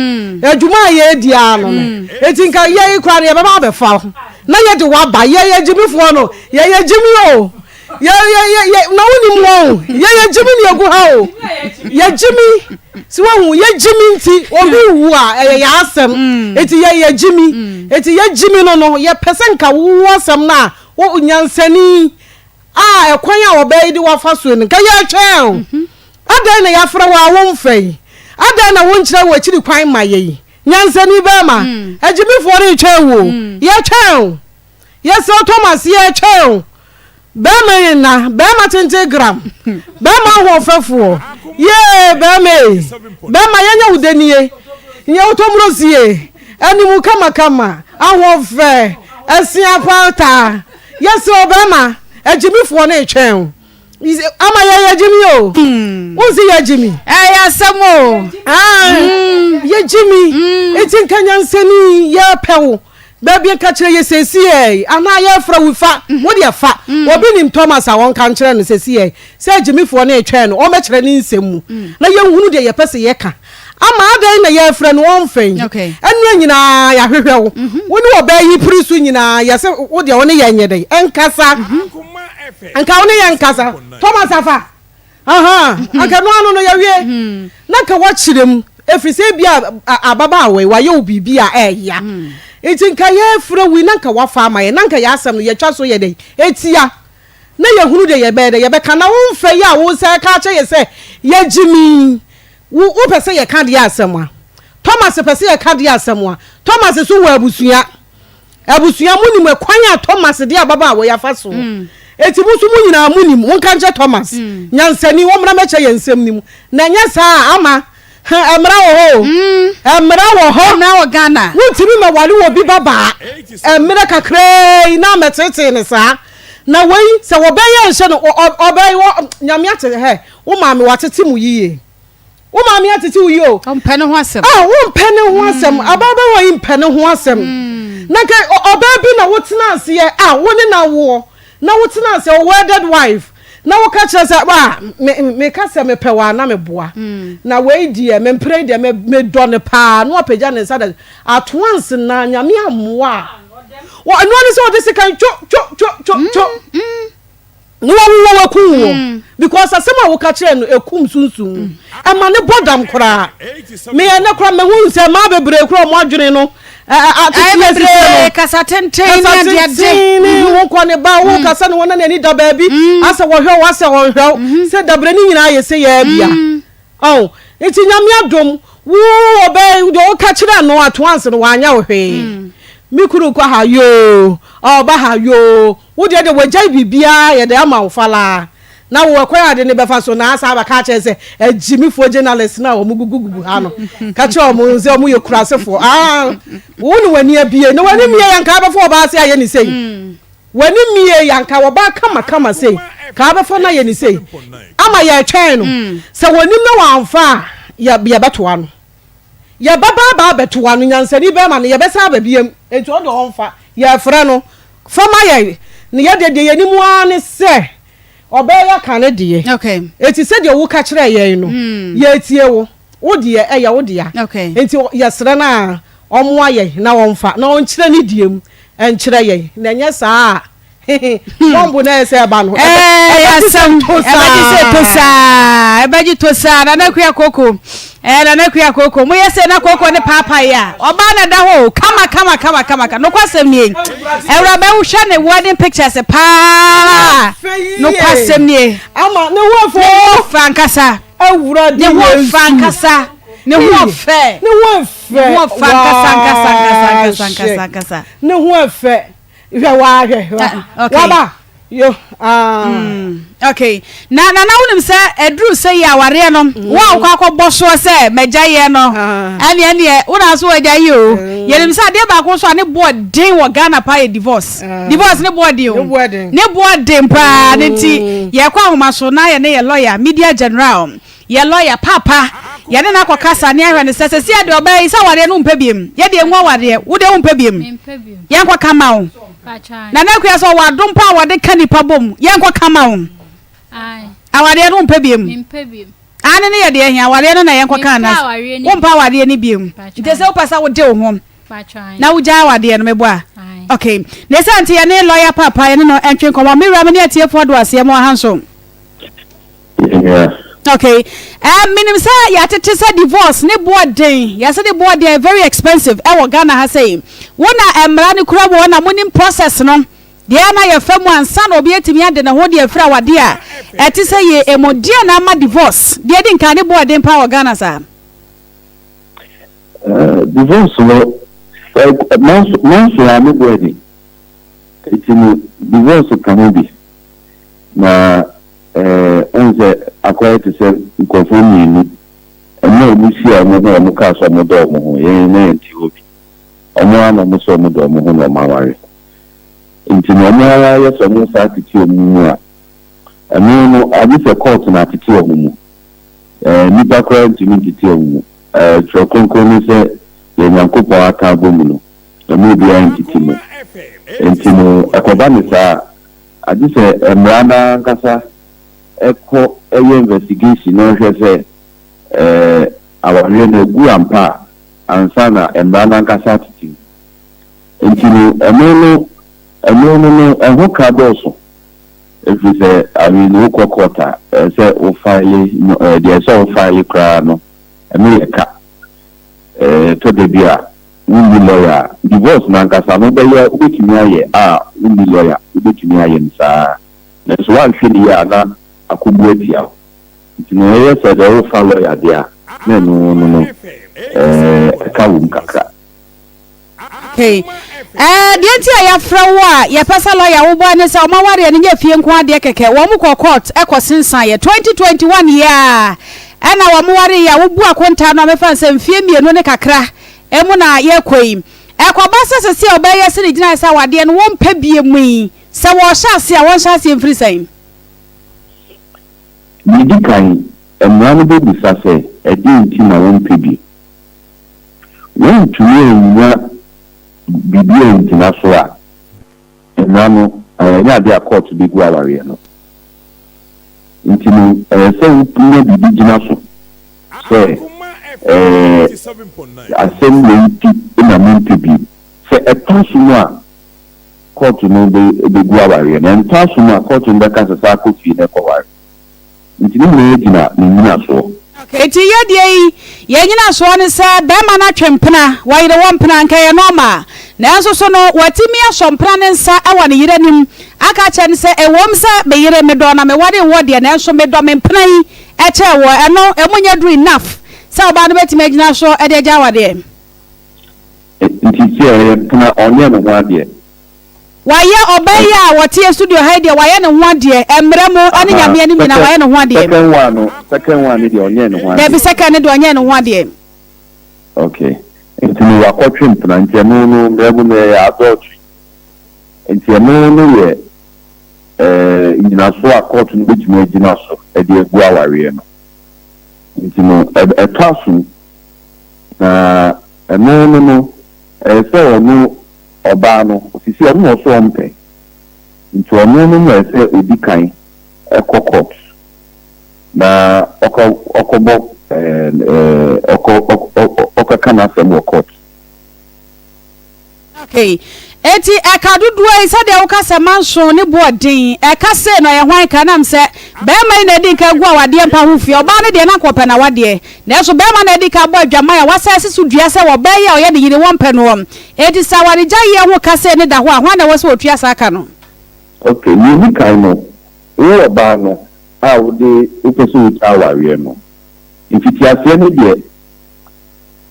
Adwuma a yɛredi ara no no. Enti nka yɛn koraa no yɛbɛba abɛfa wo. Na yɛde wo aba. Yɛyɛ gyimifoɔ no, yɛyɛ gyimi o. Yɛ yɛ yɛ yɛ na wonim wɔn o. Yɛ yɛ gyimi ne egu ha o. Yɛ gyimi si wɔn yɛ gyimi nti obi wu a ɛyɛ yɛ asɛm. Eti yɛ yɛ gyimi. Eti yɛ gyimi no no yɛ pɛ sɛ nka wo asɛm no a wo nyansani a ɛkwan a ɔbaa yi de wafa so no nka yɛ twɛn o. Adɛn na yɛafrɛ wo a womfa yi? Adɛn na wonkyerɛ w'akyiri kwan ma yɛ yi? Nyansani bɛrima, agyimifoɔ retwɛn wo o. Yɛtwɛn o. Yɛsrɛ Thomas yɛretwɛn o. Bɛɛma yi nna, bɛɛma tenten gram, bɛɛma ahoɔfɛfoɔ, yee bɛɛma ei, bɛɛma yɛnyɛ wo dɛ nie, nyɛ wo tɔmorosie, animu kamakama, ahoɔfɛ, ɛse apataa, yɛsrɛ wo bɛɛma, agyimifoɔ no retwɛn o, ama yɛ yɛ gyimi o, wonsi yɛ gyimi. Ɛyɛ asɛm o. Yɛ gyimi, nti nka nyansani yɛpɛ wo. Baabi nka kyerɛ yɛ sesiei anaa yɛfrɛ wo fa wo deɛ fa obi nim Thomas a ɔnka nkyerɛ no sesiei sɛ agyimifoɔ no retwɛn no ɔmmɛkyerɛ ne nsɛm mu na yɛnhunu deɛ yɛpɛ sɛ yɛka ama adɛn na yɛfrɛ no ɔmfa yi ɛnneɛ nyinaa yɛahwehwɛ wo wo ne ɔbaa yi pere so nyinaa yɛse wo deɛ wo ne yɛn nyɛ dɛn ɛnkasa nka wo ne yɛn nkasa Thomas afa Ahaa, anka ɛno ano no yɛwie hmm. na nka woakyerɛ mu ɛfiri sɛ ebi a ababaawa yi wayɛ wo biribi a ɛɛya hmm. nti nka yɛfrɛ wei na nka wafa ama yɛ na nka yɛ asɛm no yɛtwa so yɛ dɛn ɛtia na yɛhunu deɛ yɛbɛyɛ dɛ yɛbɛka na womfɛ yi a wo sɛ ka kyɛ yɛ sɛ yɛgyimi wo wopɛ sɛ yɛka deɛ asɛm a Thomas pɛ sɛ yɛka deɛ asɛm a Thomas so wɔ abusua Abusua, monim ɛkwan a Thomas de ababaawa yi afa soɔ. Enti mo nso mo nyinaa monim. Monka nkyerɛ Thomas, nyansani, ɔmmra mmɛkyɛ yɛn nsɛm no mu. Na ɛnyɛ saa a, ama, ha, mmara wɔ hɔ o. Mmara wɔ hɔ. Mmara wɔ Ghana. Wontumi mmɛware obi babaa mmerɛ kakraa yi na ammɛteetee no saa. Na wei, sɛ wɔbɛyɛ nhyɛ no, ɔ, ɔ, ɔbɛyɛ, ɔ, Nyame ate, hɛ, wo maame watete mo yie. Wo maame atete wo yi o. Ɔmpɛ ne ho asɛm. Ah, wompɛ ne ho asɛm. Mm. Abaabawa yi mpɛ ne ho asɛm. Mm. Na nka ɔbaa bi na wotena aseɛ a wo ne na woɔ na wotena aseɛ wo wedded wife na woka kyerɛ sɛ ah me meka sɛ mepɛ wo a na meboa. Mm. Na wei deɛ mempere yi deɛ medɔ ne paa na wapagya ne nsa da at once na nyame ammoa a. Wɔ ɛno ne sɛ ɔde sekan two two two two two. Mm. Na wawu wɔ wakum wɔ mm. because asɛm a woka kyerɛ no ekum sunsun mu mm. ɛma ne bɔ dam koraa meyɛ ne koraa mehu sɛ mmaa bebree koraa ɔmo adwene no atete asisi no kasa tenten ne kasa tenten ne mhm. wo kɔ ne ba wo mm. kasa ne wɔn na n'ani da baabi asɛ wɔhwɛ wo asɛ wɔnhwɛ wo mhm. sɛ dabere ne nyinaa yɛ sɛ yɛ abia. Oh nti Nyame adom wo ɔbɛ deɛ woka kyerɛ no at once no wanyɛ wo hwee me kunu kɔ ha yoo ɔba ha yoo wo deɛ deɛ wagyae biribiara yɛde ama wo falaa na wo ɛkwan ade ne bɛfa so na asa abɛka akyerɛ sɛ agyimifoɔ journalist no a wɔn gugu gugu ha no ka kyerɛ wɔn sɛ wɔn yɛ kurasefoɔ ah wo ne w'ani abie na w'ani mie yɛn ka abɛfo ɔbaa se ayɛ ne sei. W'ani mmie yɛ anka wɔbaa kama kama sei ka abɛfa no ayɛ ne sei ama yɛretwɛn no sɛ wɔnim na wamfa a yɛ yɛbɛtoa no yɛbɛba aba abɛtoa no nyansani bɛrima no yɛbɛsan aba biam enti ɔno deɛ ɔmfa yɛfrɛ no fa ma yɛn na yɛdeɛ deɛ yɛnim ara ne sɛ ɔbɛyɛ aka ne deɛ enti sɛdeɛ woka kyerɛɛ yɛn no yɛretie wo. Wo deɛ, ɛyɛ wo dea. Enti yɛsrɛ no a, ɔmmoa yɛn na ɔmfa, na ɔnkyerɛ ne deɛ mu nkyerɛ yɛn, na ɛnyɛ saa a, Bɔmbo na ɛsɛ ɛba no. Ɛɛ asɛm ɛbɛgye sɛ tosaa ɛbɛgye tosaa Nana Akua Koko ɛɛ Nana Akua Koko mo yɛ sɛ na koko ne paapae a ɔbaa na da hɔ o kama kama kama kama nokwasɛm nie awuraba wohwɛ ne wedding pictures paa nokwasɛm nie ama ne ho fɛ ne ho fɛ ankasa awurade ne ho fɛ ankasa ne ho fɛ ne ho fɛ ne ho fɛ ankasa ankasa ankasa ankasa ankasa ankasa ne ho fɛ. Hwɛ waa hwɛ hwɛ ah, okay. Waba yo ah. Okay. Na na na wonim sɛ ɛduru sɛ yi awareɛ no mm. wo a wokɔ akɔbɔ soɔ sɛ magya yɛ no ah. ɛneɛ ɛneɛ wo na so wagya yi o mm. Yɛnim sɛ adeɛ baako nso a ne boɔ den wɔ Ghana paa yɛ divorce ah. Divorce ne boɔ den o ne boɔ den paa ne nti mm. Yɛkɔ ahoma so na yɛne yɛ lawyer media general Yɛ lɔya paapa, yɛne no akɔ kasa ne ahwɛ no sɛ sɛsi a deɛ ɔbaa yi sɛ awareɛ no wompɛ biom, yɛ deɛ ngu awareɛ, wo deɛ wompɛ biom, yɛnkɔ ka ma wo. Nana Akua sɛ ɔwɔ adom paa a wɔde ka nipa bom, yɛnkɔ ka ma wo. Awareɛ no wompɛ biom. Aane ne yɛ deɛ hia, awareɛ no na yɛnkɔ ka anas, wompɛ awareɛ no biom. Nti sɛ wopɛ sɛ wode wo ho na wogyae awadeɛ no meboa? Ok, ne saa nti yɛne lɔya paapa yɛne no ntwe nkɔmmɔ. Me wura me ne atiefoɔ do aseɛ mo aha nso. Yeah. Okay. Menim sɛ yɛatete sɛ divorce ne boɔ den. Yɛse ne boɔ den very expensive ɛwɔ Ghana ha sɛi. Wo na mmara no kura wɔ na monim process no. Deɛ na yɛfa mu ansa na obi atumi ade ne ho de afiri awadeɛ a ɛte sɛ yei emu. Deɛ na ama divorce deɛ di nkan ne boɔ den paa wɔ Ghana saa? Divorce no, manso a ne boɔ den. Eti no divorce ka ho bi. Na Wohu sɛ akɔyɛ te sɛ nkurɔfoɔ mmienu, mmerɛ a wɔhyiaa wɔn ho a wɔkaa sɛ wɔdɔ wɔn ho, yɛn na yɛnte hɔ bi. Wɔn ara na wɔse wɔdɔ wɔn ho na wɔaware. Nti no wɔn ara yɛ sɛ wɔresan atete wɔn mu a, ɛno no agye sɛ kɔɔto na atete wɔn mu. Nnipa koraa ntumi ntete wɔn mu. Twerɛ Kronkron no sɛ deɛ Nyankopɔn aka abɔ mu no, ɛmu obiara ntete mu. Nti no ɛkɔba no saa a, Agye sɛ mmara no ara ankasa kɔ yɛ investigation na ɔhwɛ sɛ awareɛ no agu ampa a ansa na mmara no ankasa atete mu. Nti no ɛno no ɛno no no ɛho ka dɔɔso ɛfiri sɛ I mean wokɔ court a ɛsɛ sɛ wo file no deɛ ɛsɛ sɛ wo file koraa no ɛno yɛ ka. Ɛtɔ da bi a wonni lɔya a, divorce no ankasa no wobɛyɛ, wobɛtumi ayɛ a wonni lɔya, wobɛtumi ayɛ no saa ara. Nanso woanhwɛ no yie a na akɔbu atia wo. Nti no ɛyɛ sɛ deɛ worefa lɔya deɛ a, na ɛno no no ɛka wom kakra. Okay. Eh, deɛ nti a yɛafrɛ wo a yɛpɛ sɛ lɔya wobɔ ne sɛ wɔn awareɛ no nyɛ fie nko adeɛ kɛkɛ. Wɔn kɔ court ɛkɔ sensan yɛ 2021 yi a ɛna wɔn ware yi a wobu akontaa no a mefa sɛ mfie mmienu ne kakra Emu na yɛrekɔ yi. Ɛkɔba sɛ seesei a ɔbaa yi asi ne gyinae sɛ awadeɛ no wɔmpɛ bio mu yi, sɛ wɔrehyɛ aseɛ a, wɔnhyɛ aseɛ mfiri sɛn? Deɛ ɛdi kan, mmara no bɛbisa sɛ, Ɛdeɛn nti na wompɛ bio? Woantumi annya biribi angyina so a, Mmara no, ɛnyɛ adeɛ a kɔɔto bɛgu awareɛ no. Nti no, ɛyɛ sɛ wonya biribi gyina so sɛ ɛɛ asɛm wei nti na mempɛ bio. Sɛ ɛtɔ aso mu a, kɔɔto no bɛgu awareɛ no. Ɛntɔ aso mu a, kɔɔto no bɛka sɛ san kɔ fie na kɔware. Nti ne nyinaa gyina ne nnyinasoɔ. Enti yɛ deɛ yi, yɛn nnyinasoɔ ne sɛ bɛrima no atwe mpena, wayere wɔ mpena, anka ɛyɛ normal. Nanso so no watumi asɔ mpena no nsa wɔ ne yere anim aka akyerɛ no sɛ ɛwom sɛ me yere medɔ na mewaree woɔ deɛ nanso medɔ me mpena yi kyɛn woɔ. Ɛno ɛmu nyɛ duru enough sɛ ɔbaa no bɛtumi agyina so de agya awadeɛ. Nti sɛ ɔyɛ mpena ɔnyɛ ne ho adeɛ. Wayɛ ɔbaa yi a ɔteɛ studio ha yi deɛ wayɛ ne ho adeɛ mmerɛ mu ɛne Nyame anim nyinaa wayɛ ne ho adeɛ. Second one no second one no deɛ ɔnyɛɛ ne ho adeɛ. Dabi second no deɛ ɔnyɛɛ ne ho adeɛ. Okay nti no wakɔtwe mpena nti ɛno no mmerɛ mu no ɛyɛ adultery nti ɛno no yɛ ɛɛ nnyinasoɔ a court no bɛtumi agyina so ɛde agu awareɛ no nti no ɛtɔ asom na ɛno no no ɛyɛ sɛ ɔno Ɔbaa no, sisi ɔno na ɔse ɔmpɛ, nti ɔno no na ɛsɛ odi kan kɔ court na ɔkɔ ɔkɔbɔ ɛɛ ɔkɔ ɔkɔka n'asɛm wɔ court. Okay. Enti ɛka dodoɔ yi, sɛdeɛ woka sɛ manso ne boɔ den, ɛka sei no ɛyɛ hwan ka? Ɛnam sɛ barima yi na adi nkan agu awadeɛ mpa ho fi, ɔbaa no deɛ na anka ɔpɛ n'awadeɛ, nanso barima na adi kan abɔ adwaman a wasan asi so dua sɛ ɔbaa yi a ɔyɛ ne yere wɔmpɛ noɔ. Enti sɛ awaregyaeɛ ho ka sei no da hɔ a, hwan na ɛwɔ sɛ ɔtua saa ka no? Okay, nea ɛdi kan no, wo ɔbaa no a wode wopɛ sɛ wogya awareɛ no, mfitiaseɛ no deɛ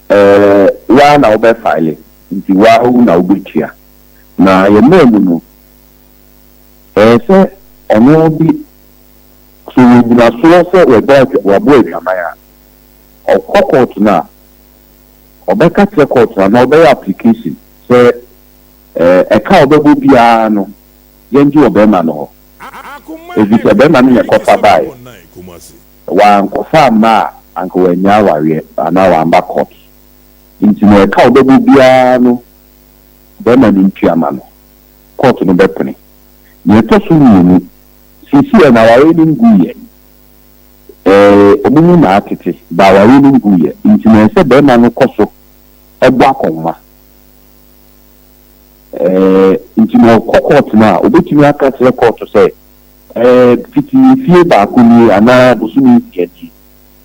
ɛɛ wo ara na wobɛ file, nti wo ara wo na wobɛtua. Na yɛn mmaa mu no, ɛyɛ sɛ ɔno de, sɛ ɔwɔ nnyinasoɔ sɛ wabɔ adwa wabɔ adwaman a, ɔkɔ court no a, ɔbɛka kyerɛ court no anaa ɔbɛyɛ application sɛ ɛɛ ɛka a ɔbɛbɔ biara no, yɛngye wɔ barima no hɔ. Ɛfiri sɛ barima no na ɛkɔfa baeɛ. Wankɔfa amma a, anka wannya awareɛ anaa wamba court. Nti no ɛka a ɔbɛbɔ biara no barima no ntua ma no. Court no bɛpene. Nea ɛtɔ so mmienu, seesei no awareɛ no nguiɛ. Ɛɛ wɔn mu na atete, but awareɛ no nguiɛ. Nti no ɛsɛ sɛ barima no kɔ so bɔ akɔnhoma. Ɛɛ nti no ɔkɔ court no a, ɔbɛtumi aka akyerɛ court sɛ, Ɛɛ, fiti mfie baako nie anaa bosome nsia nie,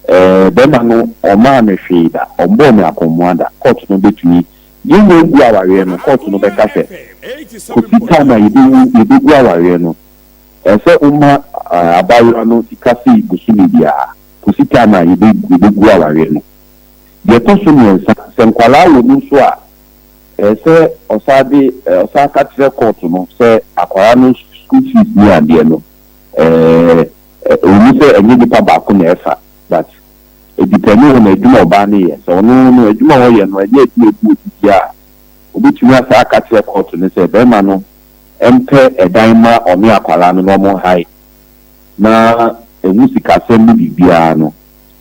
ɛɛ, barima no ɔmmaa me hwee da, ɔmmɔɔ me akɔnmmoa da. Kɔɔto no bɛtumi, yɛnnya ngu awareɛ no, kɔɔto no bɛka sɛ, kɔsi time a yɛbɛwu, yɛbɛgu awareɛ no, ɛsɛ sɛ woma abaayewa no sika sei bosome biara, kɔsi time a yɛbɛ, yɛbɛgu awareɛ no. Deɛ ɛtɔ so mmiɛnsa, sɛ nkwadaa wɔ mu nso a, Ɛsɛ sɛ ɔsan de ɔsan ka kyerɛ kɔɔto no sɛ akwadaa no school fees ne adeɛ no ɛɛ ɛwɔ mu sɛ ɛnyɛ nipa baako na ɛfa but ɛdipɛne on adwuma a ɔbaa no yɛ. Sɛ ɔno no adwuma a ɔyɛ no ɛnyɛ adwuma ɛbu obi biara a, ɔbɛtumi asan aka akyerɛ kɔɔto no sɛ barima no mpɛ ɛdan mma ɔne akwadaa no na wɔnhae na ɛho sikasɛm ne biribiara no.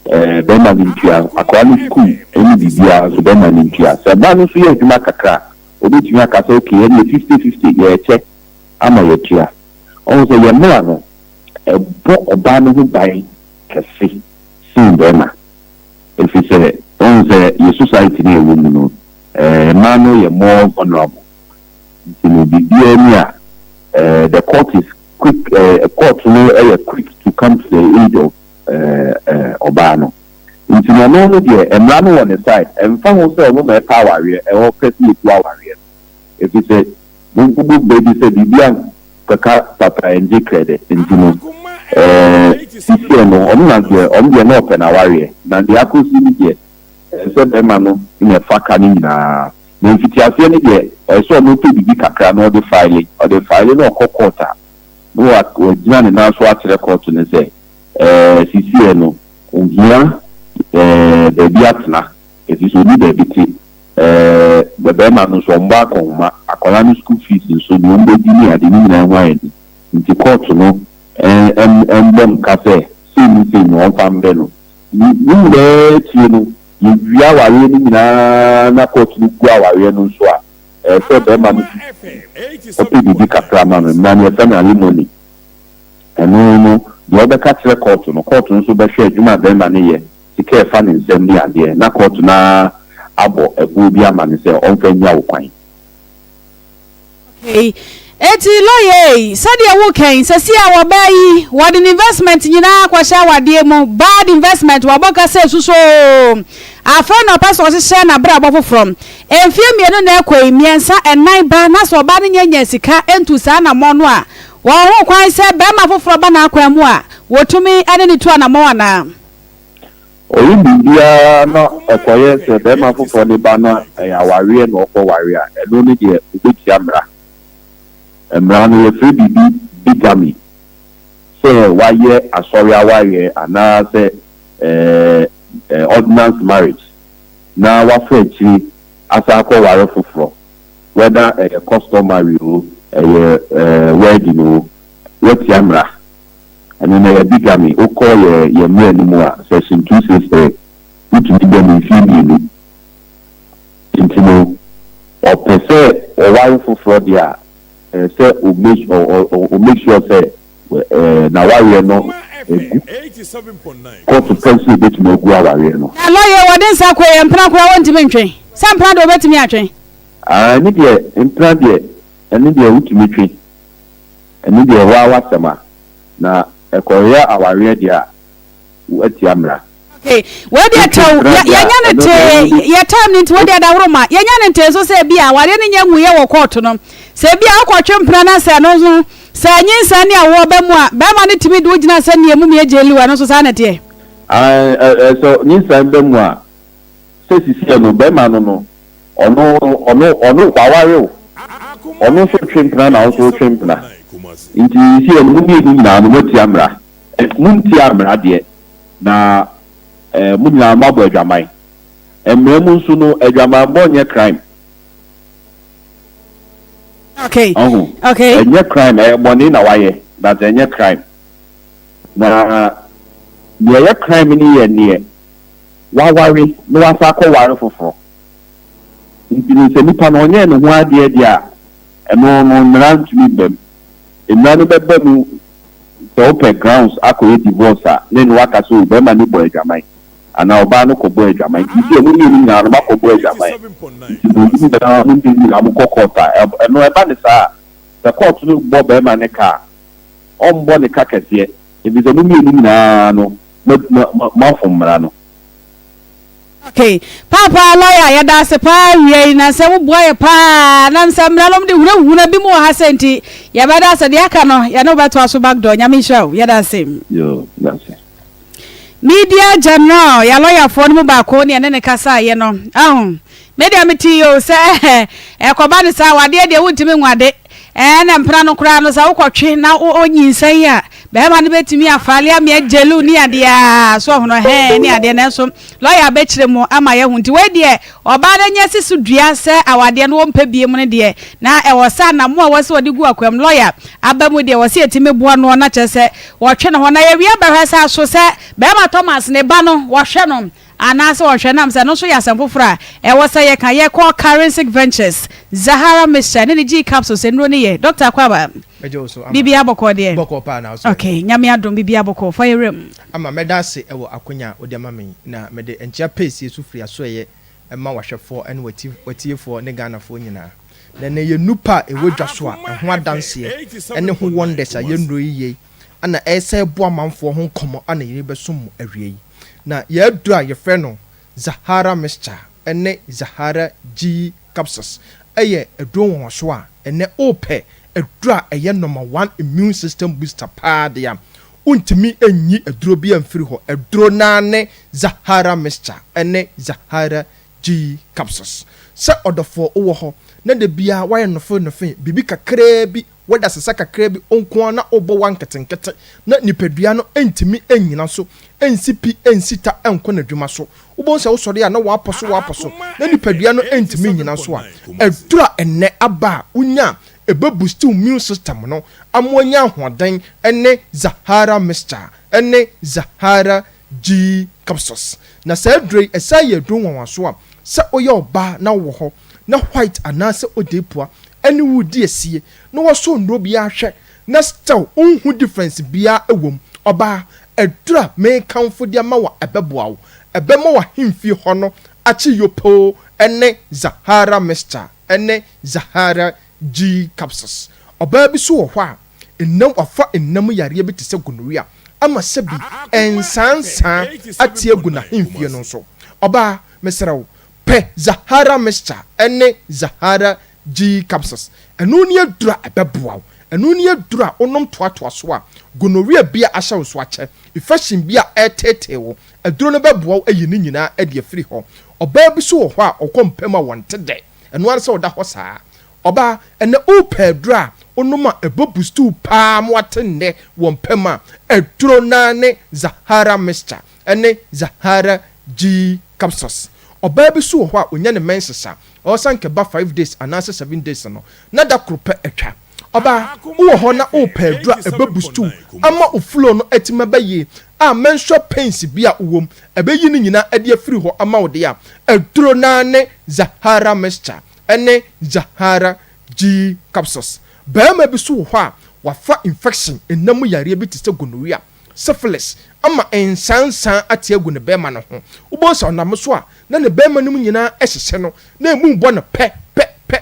Ɛɛ, bɛrima no ntua. Akwadaa no sukuu ne biribiara nso, bɛrima no ntua. Sɛ ɔbaa no nso yɛ adwuma kakra a, ɔbɛtumi aka sɛ, okay, ɛnneɛ fifty-fifty, yɛrekyɛ ama yɛatua. Ɔhu sɛ yɛn mmara no, ɛbɔ ɔbaa no ho ban kɛse sen bɛrima. Ɛfiri sɛ, woahu sɛ yɛn society no a yɛwɔ mu no, ɛɛ, mmaa no yɛ more vulnerable. Nti no, biribiara ni a, ɛɛ, the court is quick, ɛɛ, court no yɛ quick to come to the aid of ɔbaa no. Nti no ɔno no deɛ mmara no wɔ ne side ɛmfa ho sɛ ɔno na ɛpɛ awareɛ ɛwɔ pɛ sɛ yɛgu awareɛ no ɛfiri sɛ mobu bɛ bi sɛ biribi ankaka papa ɛngye krɛdɛ nti no ɛɛ sisiɛ no ɔno na deɛ ɔno deɛ na ɔpɛ n'awareɛ na deɛ akɔsi no deɛ ɛsɛ sɛ bɛrima no na ɛfa ka no nyinaa na mfitiaseɛ no deɛ ɛsɛ sɛ ɔno pɛ biribi kakra na ɔde file ɔde file na ɔkɔ court a na wagyina ne nan so akyerɛ court no sɛ Ɛɛ, sisiɛ no, ohia ɛɛ baabi atena, efisɛ onni baabi te. Ɛɛ, bɛbɛɛma no nso, ɔmmɔ akɔnhoma. Akwadaa no school fees nso, nea ɔmbɛdi ne ade, ne nyinaa ho ayɛ den. Nti kɔɔto no ɛn ɛmbɔ no ka sɛ sei ne sei na ɔmfa mbrɛ no. Ne nyinaa akyire no, yɛwie awareɛ no nyinaa na kɔɔto no gu awareɛ no nso a, ɛɛ sɛ bɛɛma no ɔpɛ biribi kakra ma no. Mmara no yɛfrɛ no alimony. Ɛno no, deɛ ɔbɛka kyerɛ kɔɔto no, kɔɔto no nso bɛhwɛ adwuma a barima no yɛ, sika a ɛfa ne nsam ne adeɛ, na kɔɔto no ara abɔ ɛboɔ bi ama no sɛ ɔmfa nnya wo kwan. Okay. Enti lawyer ei, sɛdeɛ woka yi, sɛsi a ɔbaa yi, wɔde ne investment nyinaa akɔhyɛ awadeɛ mu, bad investment, wabɔ ka sɛ susoo. Afei na ɔpɛ sɛ ɔhyehyɛ n'abrabɔ foforɔ. Mfeɛ mmienu na ɛkɔ yi, mmiɛnsa, nnan ba, na sɛ ɔbaa no nnya nyaa sika ntu saa anammɔn no a, Wɔwɔ ho kwan sɛ barima foforɔ ba n'akwan mu a, wɔtumi ne no tu anammɔn anaa? Ɔyɛ biribiara na ɔkɔyɛ sɛ barima foforɔ ne ba na ɛyɛ awareɛ na ɔkɔware a, ɛno ne deɛ ɔbɛtia mmara. Mmara no yɛfrɛ biribi bigamy, sɛ wayɛ asɔre awareɛ anaa sɛ ordinance marriage na wafa akyire asan akɔware foforɔ. Whether ɛyɛ customary o, ɛyɛ wedding o, woatia mmara. Ɛno no ɛyɛ bigamy. Wokɔ yɛ yɛn mmara no mu a, section 263, wotumi da mu mfeɛ mmienu. Nti no, ɔpɛ sɛ ɔware foforɔ deɛ a, ɛsɛ sɛ o make ɔ ɔ ɔ make sure sɛ n'awareɛ no gu. Kɔɔto pɛ nso ɛbɛtumi agu awareɛ no. Na lɔya yi wɔde nsa kɔ yi, mpena koraa wɔntumi ntwe? Sɛ mpena deɛ wɔbɛtumi atwe. Ah, ɛno deɛ, mpena deɛ, ɛno deɛ wotumi twe. Ɛno deɛ woa w'asɛm a, na ɛkɔyɛ awareɛ deɛ a, woatia mmara. Okay, wei deɛ Wotwe tɛw, mpena yɛ deɛ a, yɛnya no ɛno deɛ tee, wo yɛ time no nti wo deɛ dahoro ma, yɛnya no ntee nso sɛ ebi a awareɛ no nyɛ nwuiɛ wɔ kɔɔto no, sɛ ebi a wokɔtwe mpena na sɛ ɛno nso, sɛ nyinsɛn ne awoɔ ba mu a, bɛrima no tumi de wo gyina sɛ nea emu mmiɛ gyeli wo, ɛno nso saa na ɛteɛ? Ae, ɛ, ɛ, sɛ nyinsɛn ba mu a, sɛ sisiɛ no, bɛrima no no, ɔno, ɔno, ɔno, waware wo. Ɔno nso retwe mpena na wo nso wotwe mpena. Nti sisiɛ no, mo mmienu nyinaa no, moatia mmara. Ɛ, montiaa mmara deɛ, na, ɛ, mo nyinaa moabɔ adwaman. Mmara mu nso no, adwamanbɔ nyɛ crime. Okay. Ɔho. Okay. Ɛnyɛ crime, ɛyɛ bɔne na wayɛ, but ɛnyɛ crime. Na deɛ ɛyɛ crime no yɛ neɛ waware na wasan akɔware foforɔ. Nti no sɛ nipa no ɔnyɛɛ ne ho adeɛ deɛ a, ɛno no mmara ntumi mma mu. Mmara no bɛba mu sɛ wopɛ grounds akɔyɛ divorce a, ne no waka sɛ o barima no bɔ adwaman anaa ɔbaa no kɔbɔɔ adwaman. Nti sɛ mo mmienu nyinaa no moakɔbɔ adwaman nti mo nyinaa mo mmienu nyinaa mokɔ court a, ɛno ɛba no saa a, sɛ court no bɔ barima no ka a, ɔmmɔ ne ka kɛseɛ, ɛfiri sɛ mo mmienu nyinaa no moafom mmara no. Ok paapa lawyer yɛda ase paa awia yi na sɛ wo boa yɛ paa na sɛ mmara nom de huna huna bi mu wɔ ha sɛ nti yɛbɛda ase deɛ aka no yɛne wo bɛtoa so back door Nyame nhyira wo yɛda ase. Yoo yɛda ase. Media general yɛ lawyer foɔ no mu baako ne yɛne ne kasa yɛ no ahu. Me deɛ me te o sɛ ɛkɔba no saa wadeɛ deɛ wontumi nwade ɛɛ na mpena no koraa no sɛ wokɔtwe na onyinsɛn a bɛrima no bɛtumi afaale amea gyelu ne adeɛ a so ɔhono hɛn ne adeɛ nanso lɔya bɛkyerɛ mu ama yɛho nti wei deɛ ɔbaa no anya si so dua sɛ awadeɛ no wɔmpɛ bie mu no deɛ na ɛwɔ sɛ anamo a wɔsɛ wɔde gu akwam lɔya aba mu deɛ wɔsɛ yɛtumi boa noɔ na kyerɛ sɛ wɔtwe ne ho na yɛwie bɛhwɛ sɛ aso sɛ bɛrima Thomas ne ba no wɔhwɛ no Anaasɛ ɔhwɛ nam sɛ ɛno nso yɛ asɛm foforɔ a ɛwɔ sɛ yɛka. Yɛkɔɔ Karensic Ventures, Zahara Mixture ne ne G Capsules nnuro no yɛ. Doctor Akwaaba, Mɛgye wo so ama. biribiara bɔkɔɔ deɛ? Bɔkɔɔ paa na wo so ɛ? Ok, Nyame adom biribiara bɔkɔɔ. Fa yɛ wura mu. Ama, mɛda ase wɔ akwanya a wode ama me yi, na mede nkyea pɛsie so firi asoɛeɛ ma w'ahwɛfoɔ ne w'atiefoɔ ne Ghanafoɔ nyinaa. Na ɛnnɛ yɛn nnupa a ɛwɔ dwa so a ɛho adanseɛ ne ho wonders a yɛn nnuro yi yɛ yi na ɛresɛe boa amanfoɔ ho nkɔmmɔ na yɛrebɛsom mo awia yi. Na yɛn aduro a yɛfrɛ no Zahara Mixture ne Zahara G Capsules yɛ aduro nwanwasoɔ a ɛnnɛ wopɛ aduro a ɛyɛ number one immune system booster paa deɛ a, wontumi nyi aduro biara mfiri hɔ. Aduro no ara ne Zahara Mixture ne Zahara G Capsules. Sɛ ɔdɔfoɔ wowɔ hɔ na da biara woayɛ nofee nofee, biribi kakraa bi Woda sesa kakra bi nko ara na wobɔ wa nketenkete na nipadua no ntumi nnyina so nsi pi nsi ta nkɔ n'adwuma so. Wobɛhu sɛ wosɔre a na woapɔ so woapɔ so na nipadua no ntumi nnyina so a, aduru a ɛnnɛ aba a wonya a ɛbɛ boost wo immune system no ama woanya ahoɔden ne Zahara mixture ne Zahara G capsules. Na saa aduro yi ɛsan yɛ aduro nwanwaso a sɛ woyɛ ɔbaa na wowɔ hɔ na white anaasɛ odeepua ɛne wo redi asie na wɔsɔ nnuro biara hwɛ na still wonhu difference biara wɔ mu. Ɔbaa, aduro a merekamfo de ama wo a ɛbɛboa wo, ɛbɛma w'ahemfie hɔ no akye yopoo ne Zahara mixture ne Zahara G capsules. Ɔbaa bi nso wɔ hɔ a, nnam wafa nna mu yareɛ bi te sɛ gonorrhea ama sɛbi nsaansaa ate agu n'ahemfie no nso. Ɔbaa, mesrɛ wo, Pɛ Zahara mixture ne Zahara G capsules. Ɛno ne aduru a ɛbɛboa wo. Ɛno ne aduru a wonom toatoa so a, gonorrhea bi a ahyɛ wo so akyɛ, infection bi a ɛreteetee wo, aduro no bɛboa wo ayi ne nyinaa de afiri hɔ. Ɔbaa bi nso wɔ hɔ a ɔkɔ mpa mu a wɔnte dɛ. Ɛno ara ne sɛ ɔda hɔ saa. Ɔbaa, ɛnnɛ worepɛ aduro a wonom a ɛbɛ boost wo paa ma woate nnɛ wɔ mpa mu a, aduro no ara ne Zahara mixture. ne Zahara G capsules. Ɔbaa bi so wɔ hɔ a onya ne menses a, ɔwɔ sɛ anka ɛba five days anaasɛ seven days no, na da koro pɛ atwa. Ɔbaa, wowɔ hɔ na worepɛ aduru a ɛbɛ boost wo ama wo flow no atumi aba yie a menstrual pains bi a wowɔ mu, ɛbɛyi ne nyinaa de afiri hɔ ama wo deɛ a, aduro no ara ne Zahara mixture ne Zahara G capsules. Barima bi so wɔ hɔ a wafa infection, nna mu yareɛ bi te sɛ gonorrhea, syphilis, ama nsansan ate agu ne bɛrima no ho. Wobɛhu sɛ ɔnam so a, na ne bɛrima no mu nyinaa hyehye no, na emu rebɔ no pɛ, pɛ, pɛ.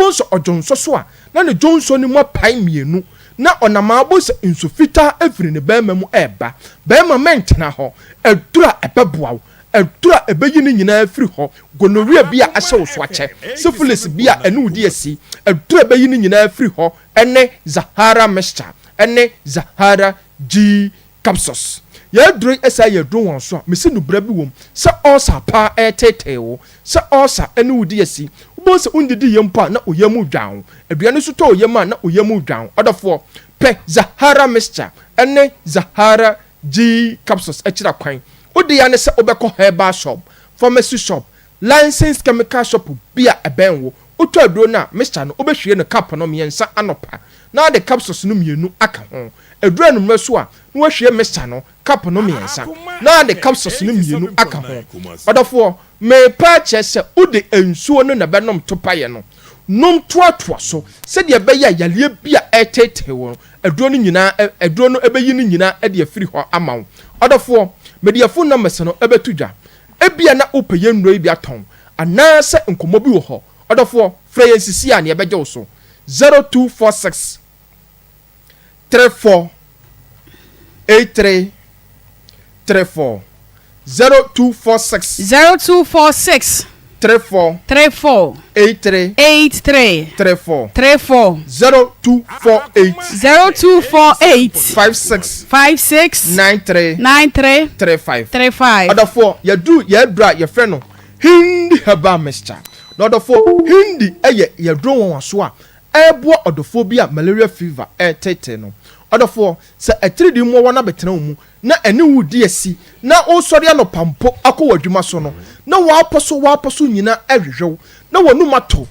Wobɛhu sɛ ɔdwonsɔ so a, na ne dwonsɔ no mu apae mmienu, na ɔnam a wobɛhu sɛ nsu fitaa firi ne barima mu reba. Barima mɛntena hɔ. Aduru a ɛbɛboa wo, aduru a ɛbɛyi ne nyinaa afiri hɔ, gonorrhea bi a ahyɛ wo so akyɛ, syphilis bi a ɛne wo di asi, aduru a ɛbɛyi ne nyinaa afiri hɔ ne Zahara mixture ne Zahara G Capsules. Yɛn aduro yi san yɛ aduro nwanso a mese nubra bi wom sɛ ulcer paa ɛreteetee wo, sɛ ulcer ɛne wo di asi. Wobɛhu sɛ wondidi yie mpo a na wo yam redwan wo. Aduane nso tɔ wo yam a na wo yam redwan wo. Ɔdɔfoɔ, pɛ Zahara mixture ne Zahara G capsules akyiri akwan. Wo dea ne sɛ wobɛkɔ herbal shop, pharmacy shop, licensed chemical shop bi a ɛbɛn wo. Wotɔ aduro no a, mixture no wobɛhwie no cup no mmiɛnsa anɔpa na wode capsules no mmienu aka ho. Ɛduru anwummerɛ nso a, na woahwie mixture no cup no mmiɛnsa na wode capsules no mmienu aka ho. Ɔdɔfoɔ, merepa akyerɛ sɛ wode nsuo no na ɛbɛnom topaeɛ no. Nom toatoa so sɛdeɛ ɛbɛyɛ a yareɛ bi a ɛreteetee wo no, aduro no nyinaa, aduro no bɛyi ne nyinaa de afiri hɔ ama wo. Ɔdɔfoɔ, mede yɛn phone numbers no bɛto dwa. Ebia na wopɛ yɛn nnuro yi bi atɔn, anaasɛ nkɔmmɔ bi wɔ hɔ. Ɔdɔfoɔ, frɛ yɛn sisi a na yɛbɛgye wo so. 0246 34 83 34 0246. 0246. 34. 34. 83. 83. 34. 34. 0248. 0248. 56. 56. 93. 93. 35. 35. Ɔdɔfoɔ, yɛduru yɛn aduro a yɛfrɛ no Hindi Herbal Mixture. Na ɔdɔfoɔ, Hindi yɛ yɛn aduro nwanwasoɔ a ɛreboa ɔdɔfoɔ bi a malaria fever reteetee no. Ɔdɔfoɔ, sɛ atiridii mmoawa no abɛtena wo mu na ɛne wo redi asi na woresɔre anɔpa mpo akɔ w'adwuma so no, na w'apɔ so w'apɔ so nyinaa rehwehwɛ wo na w'anum ato.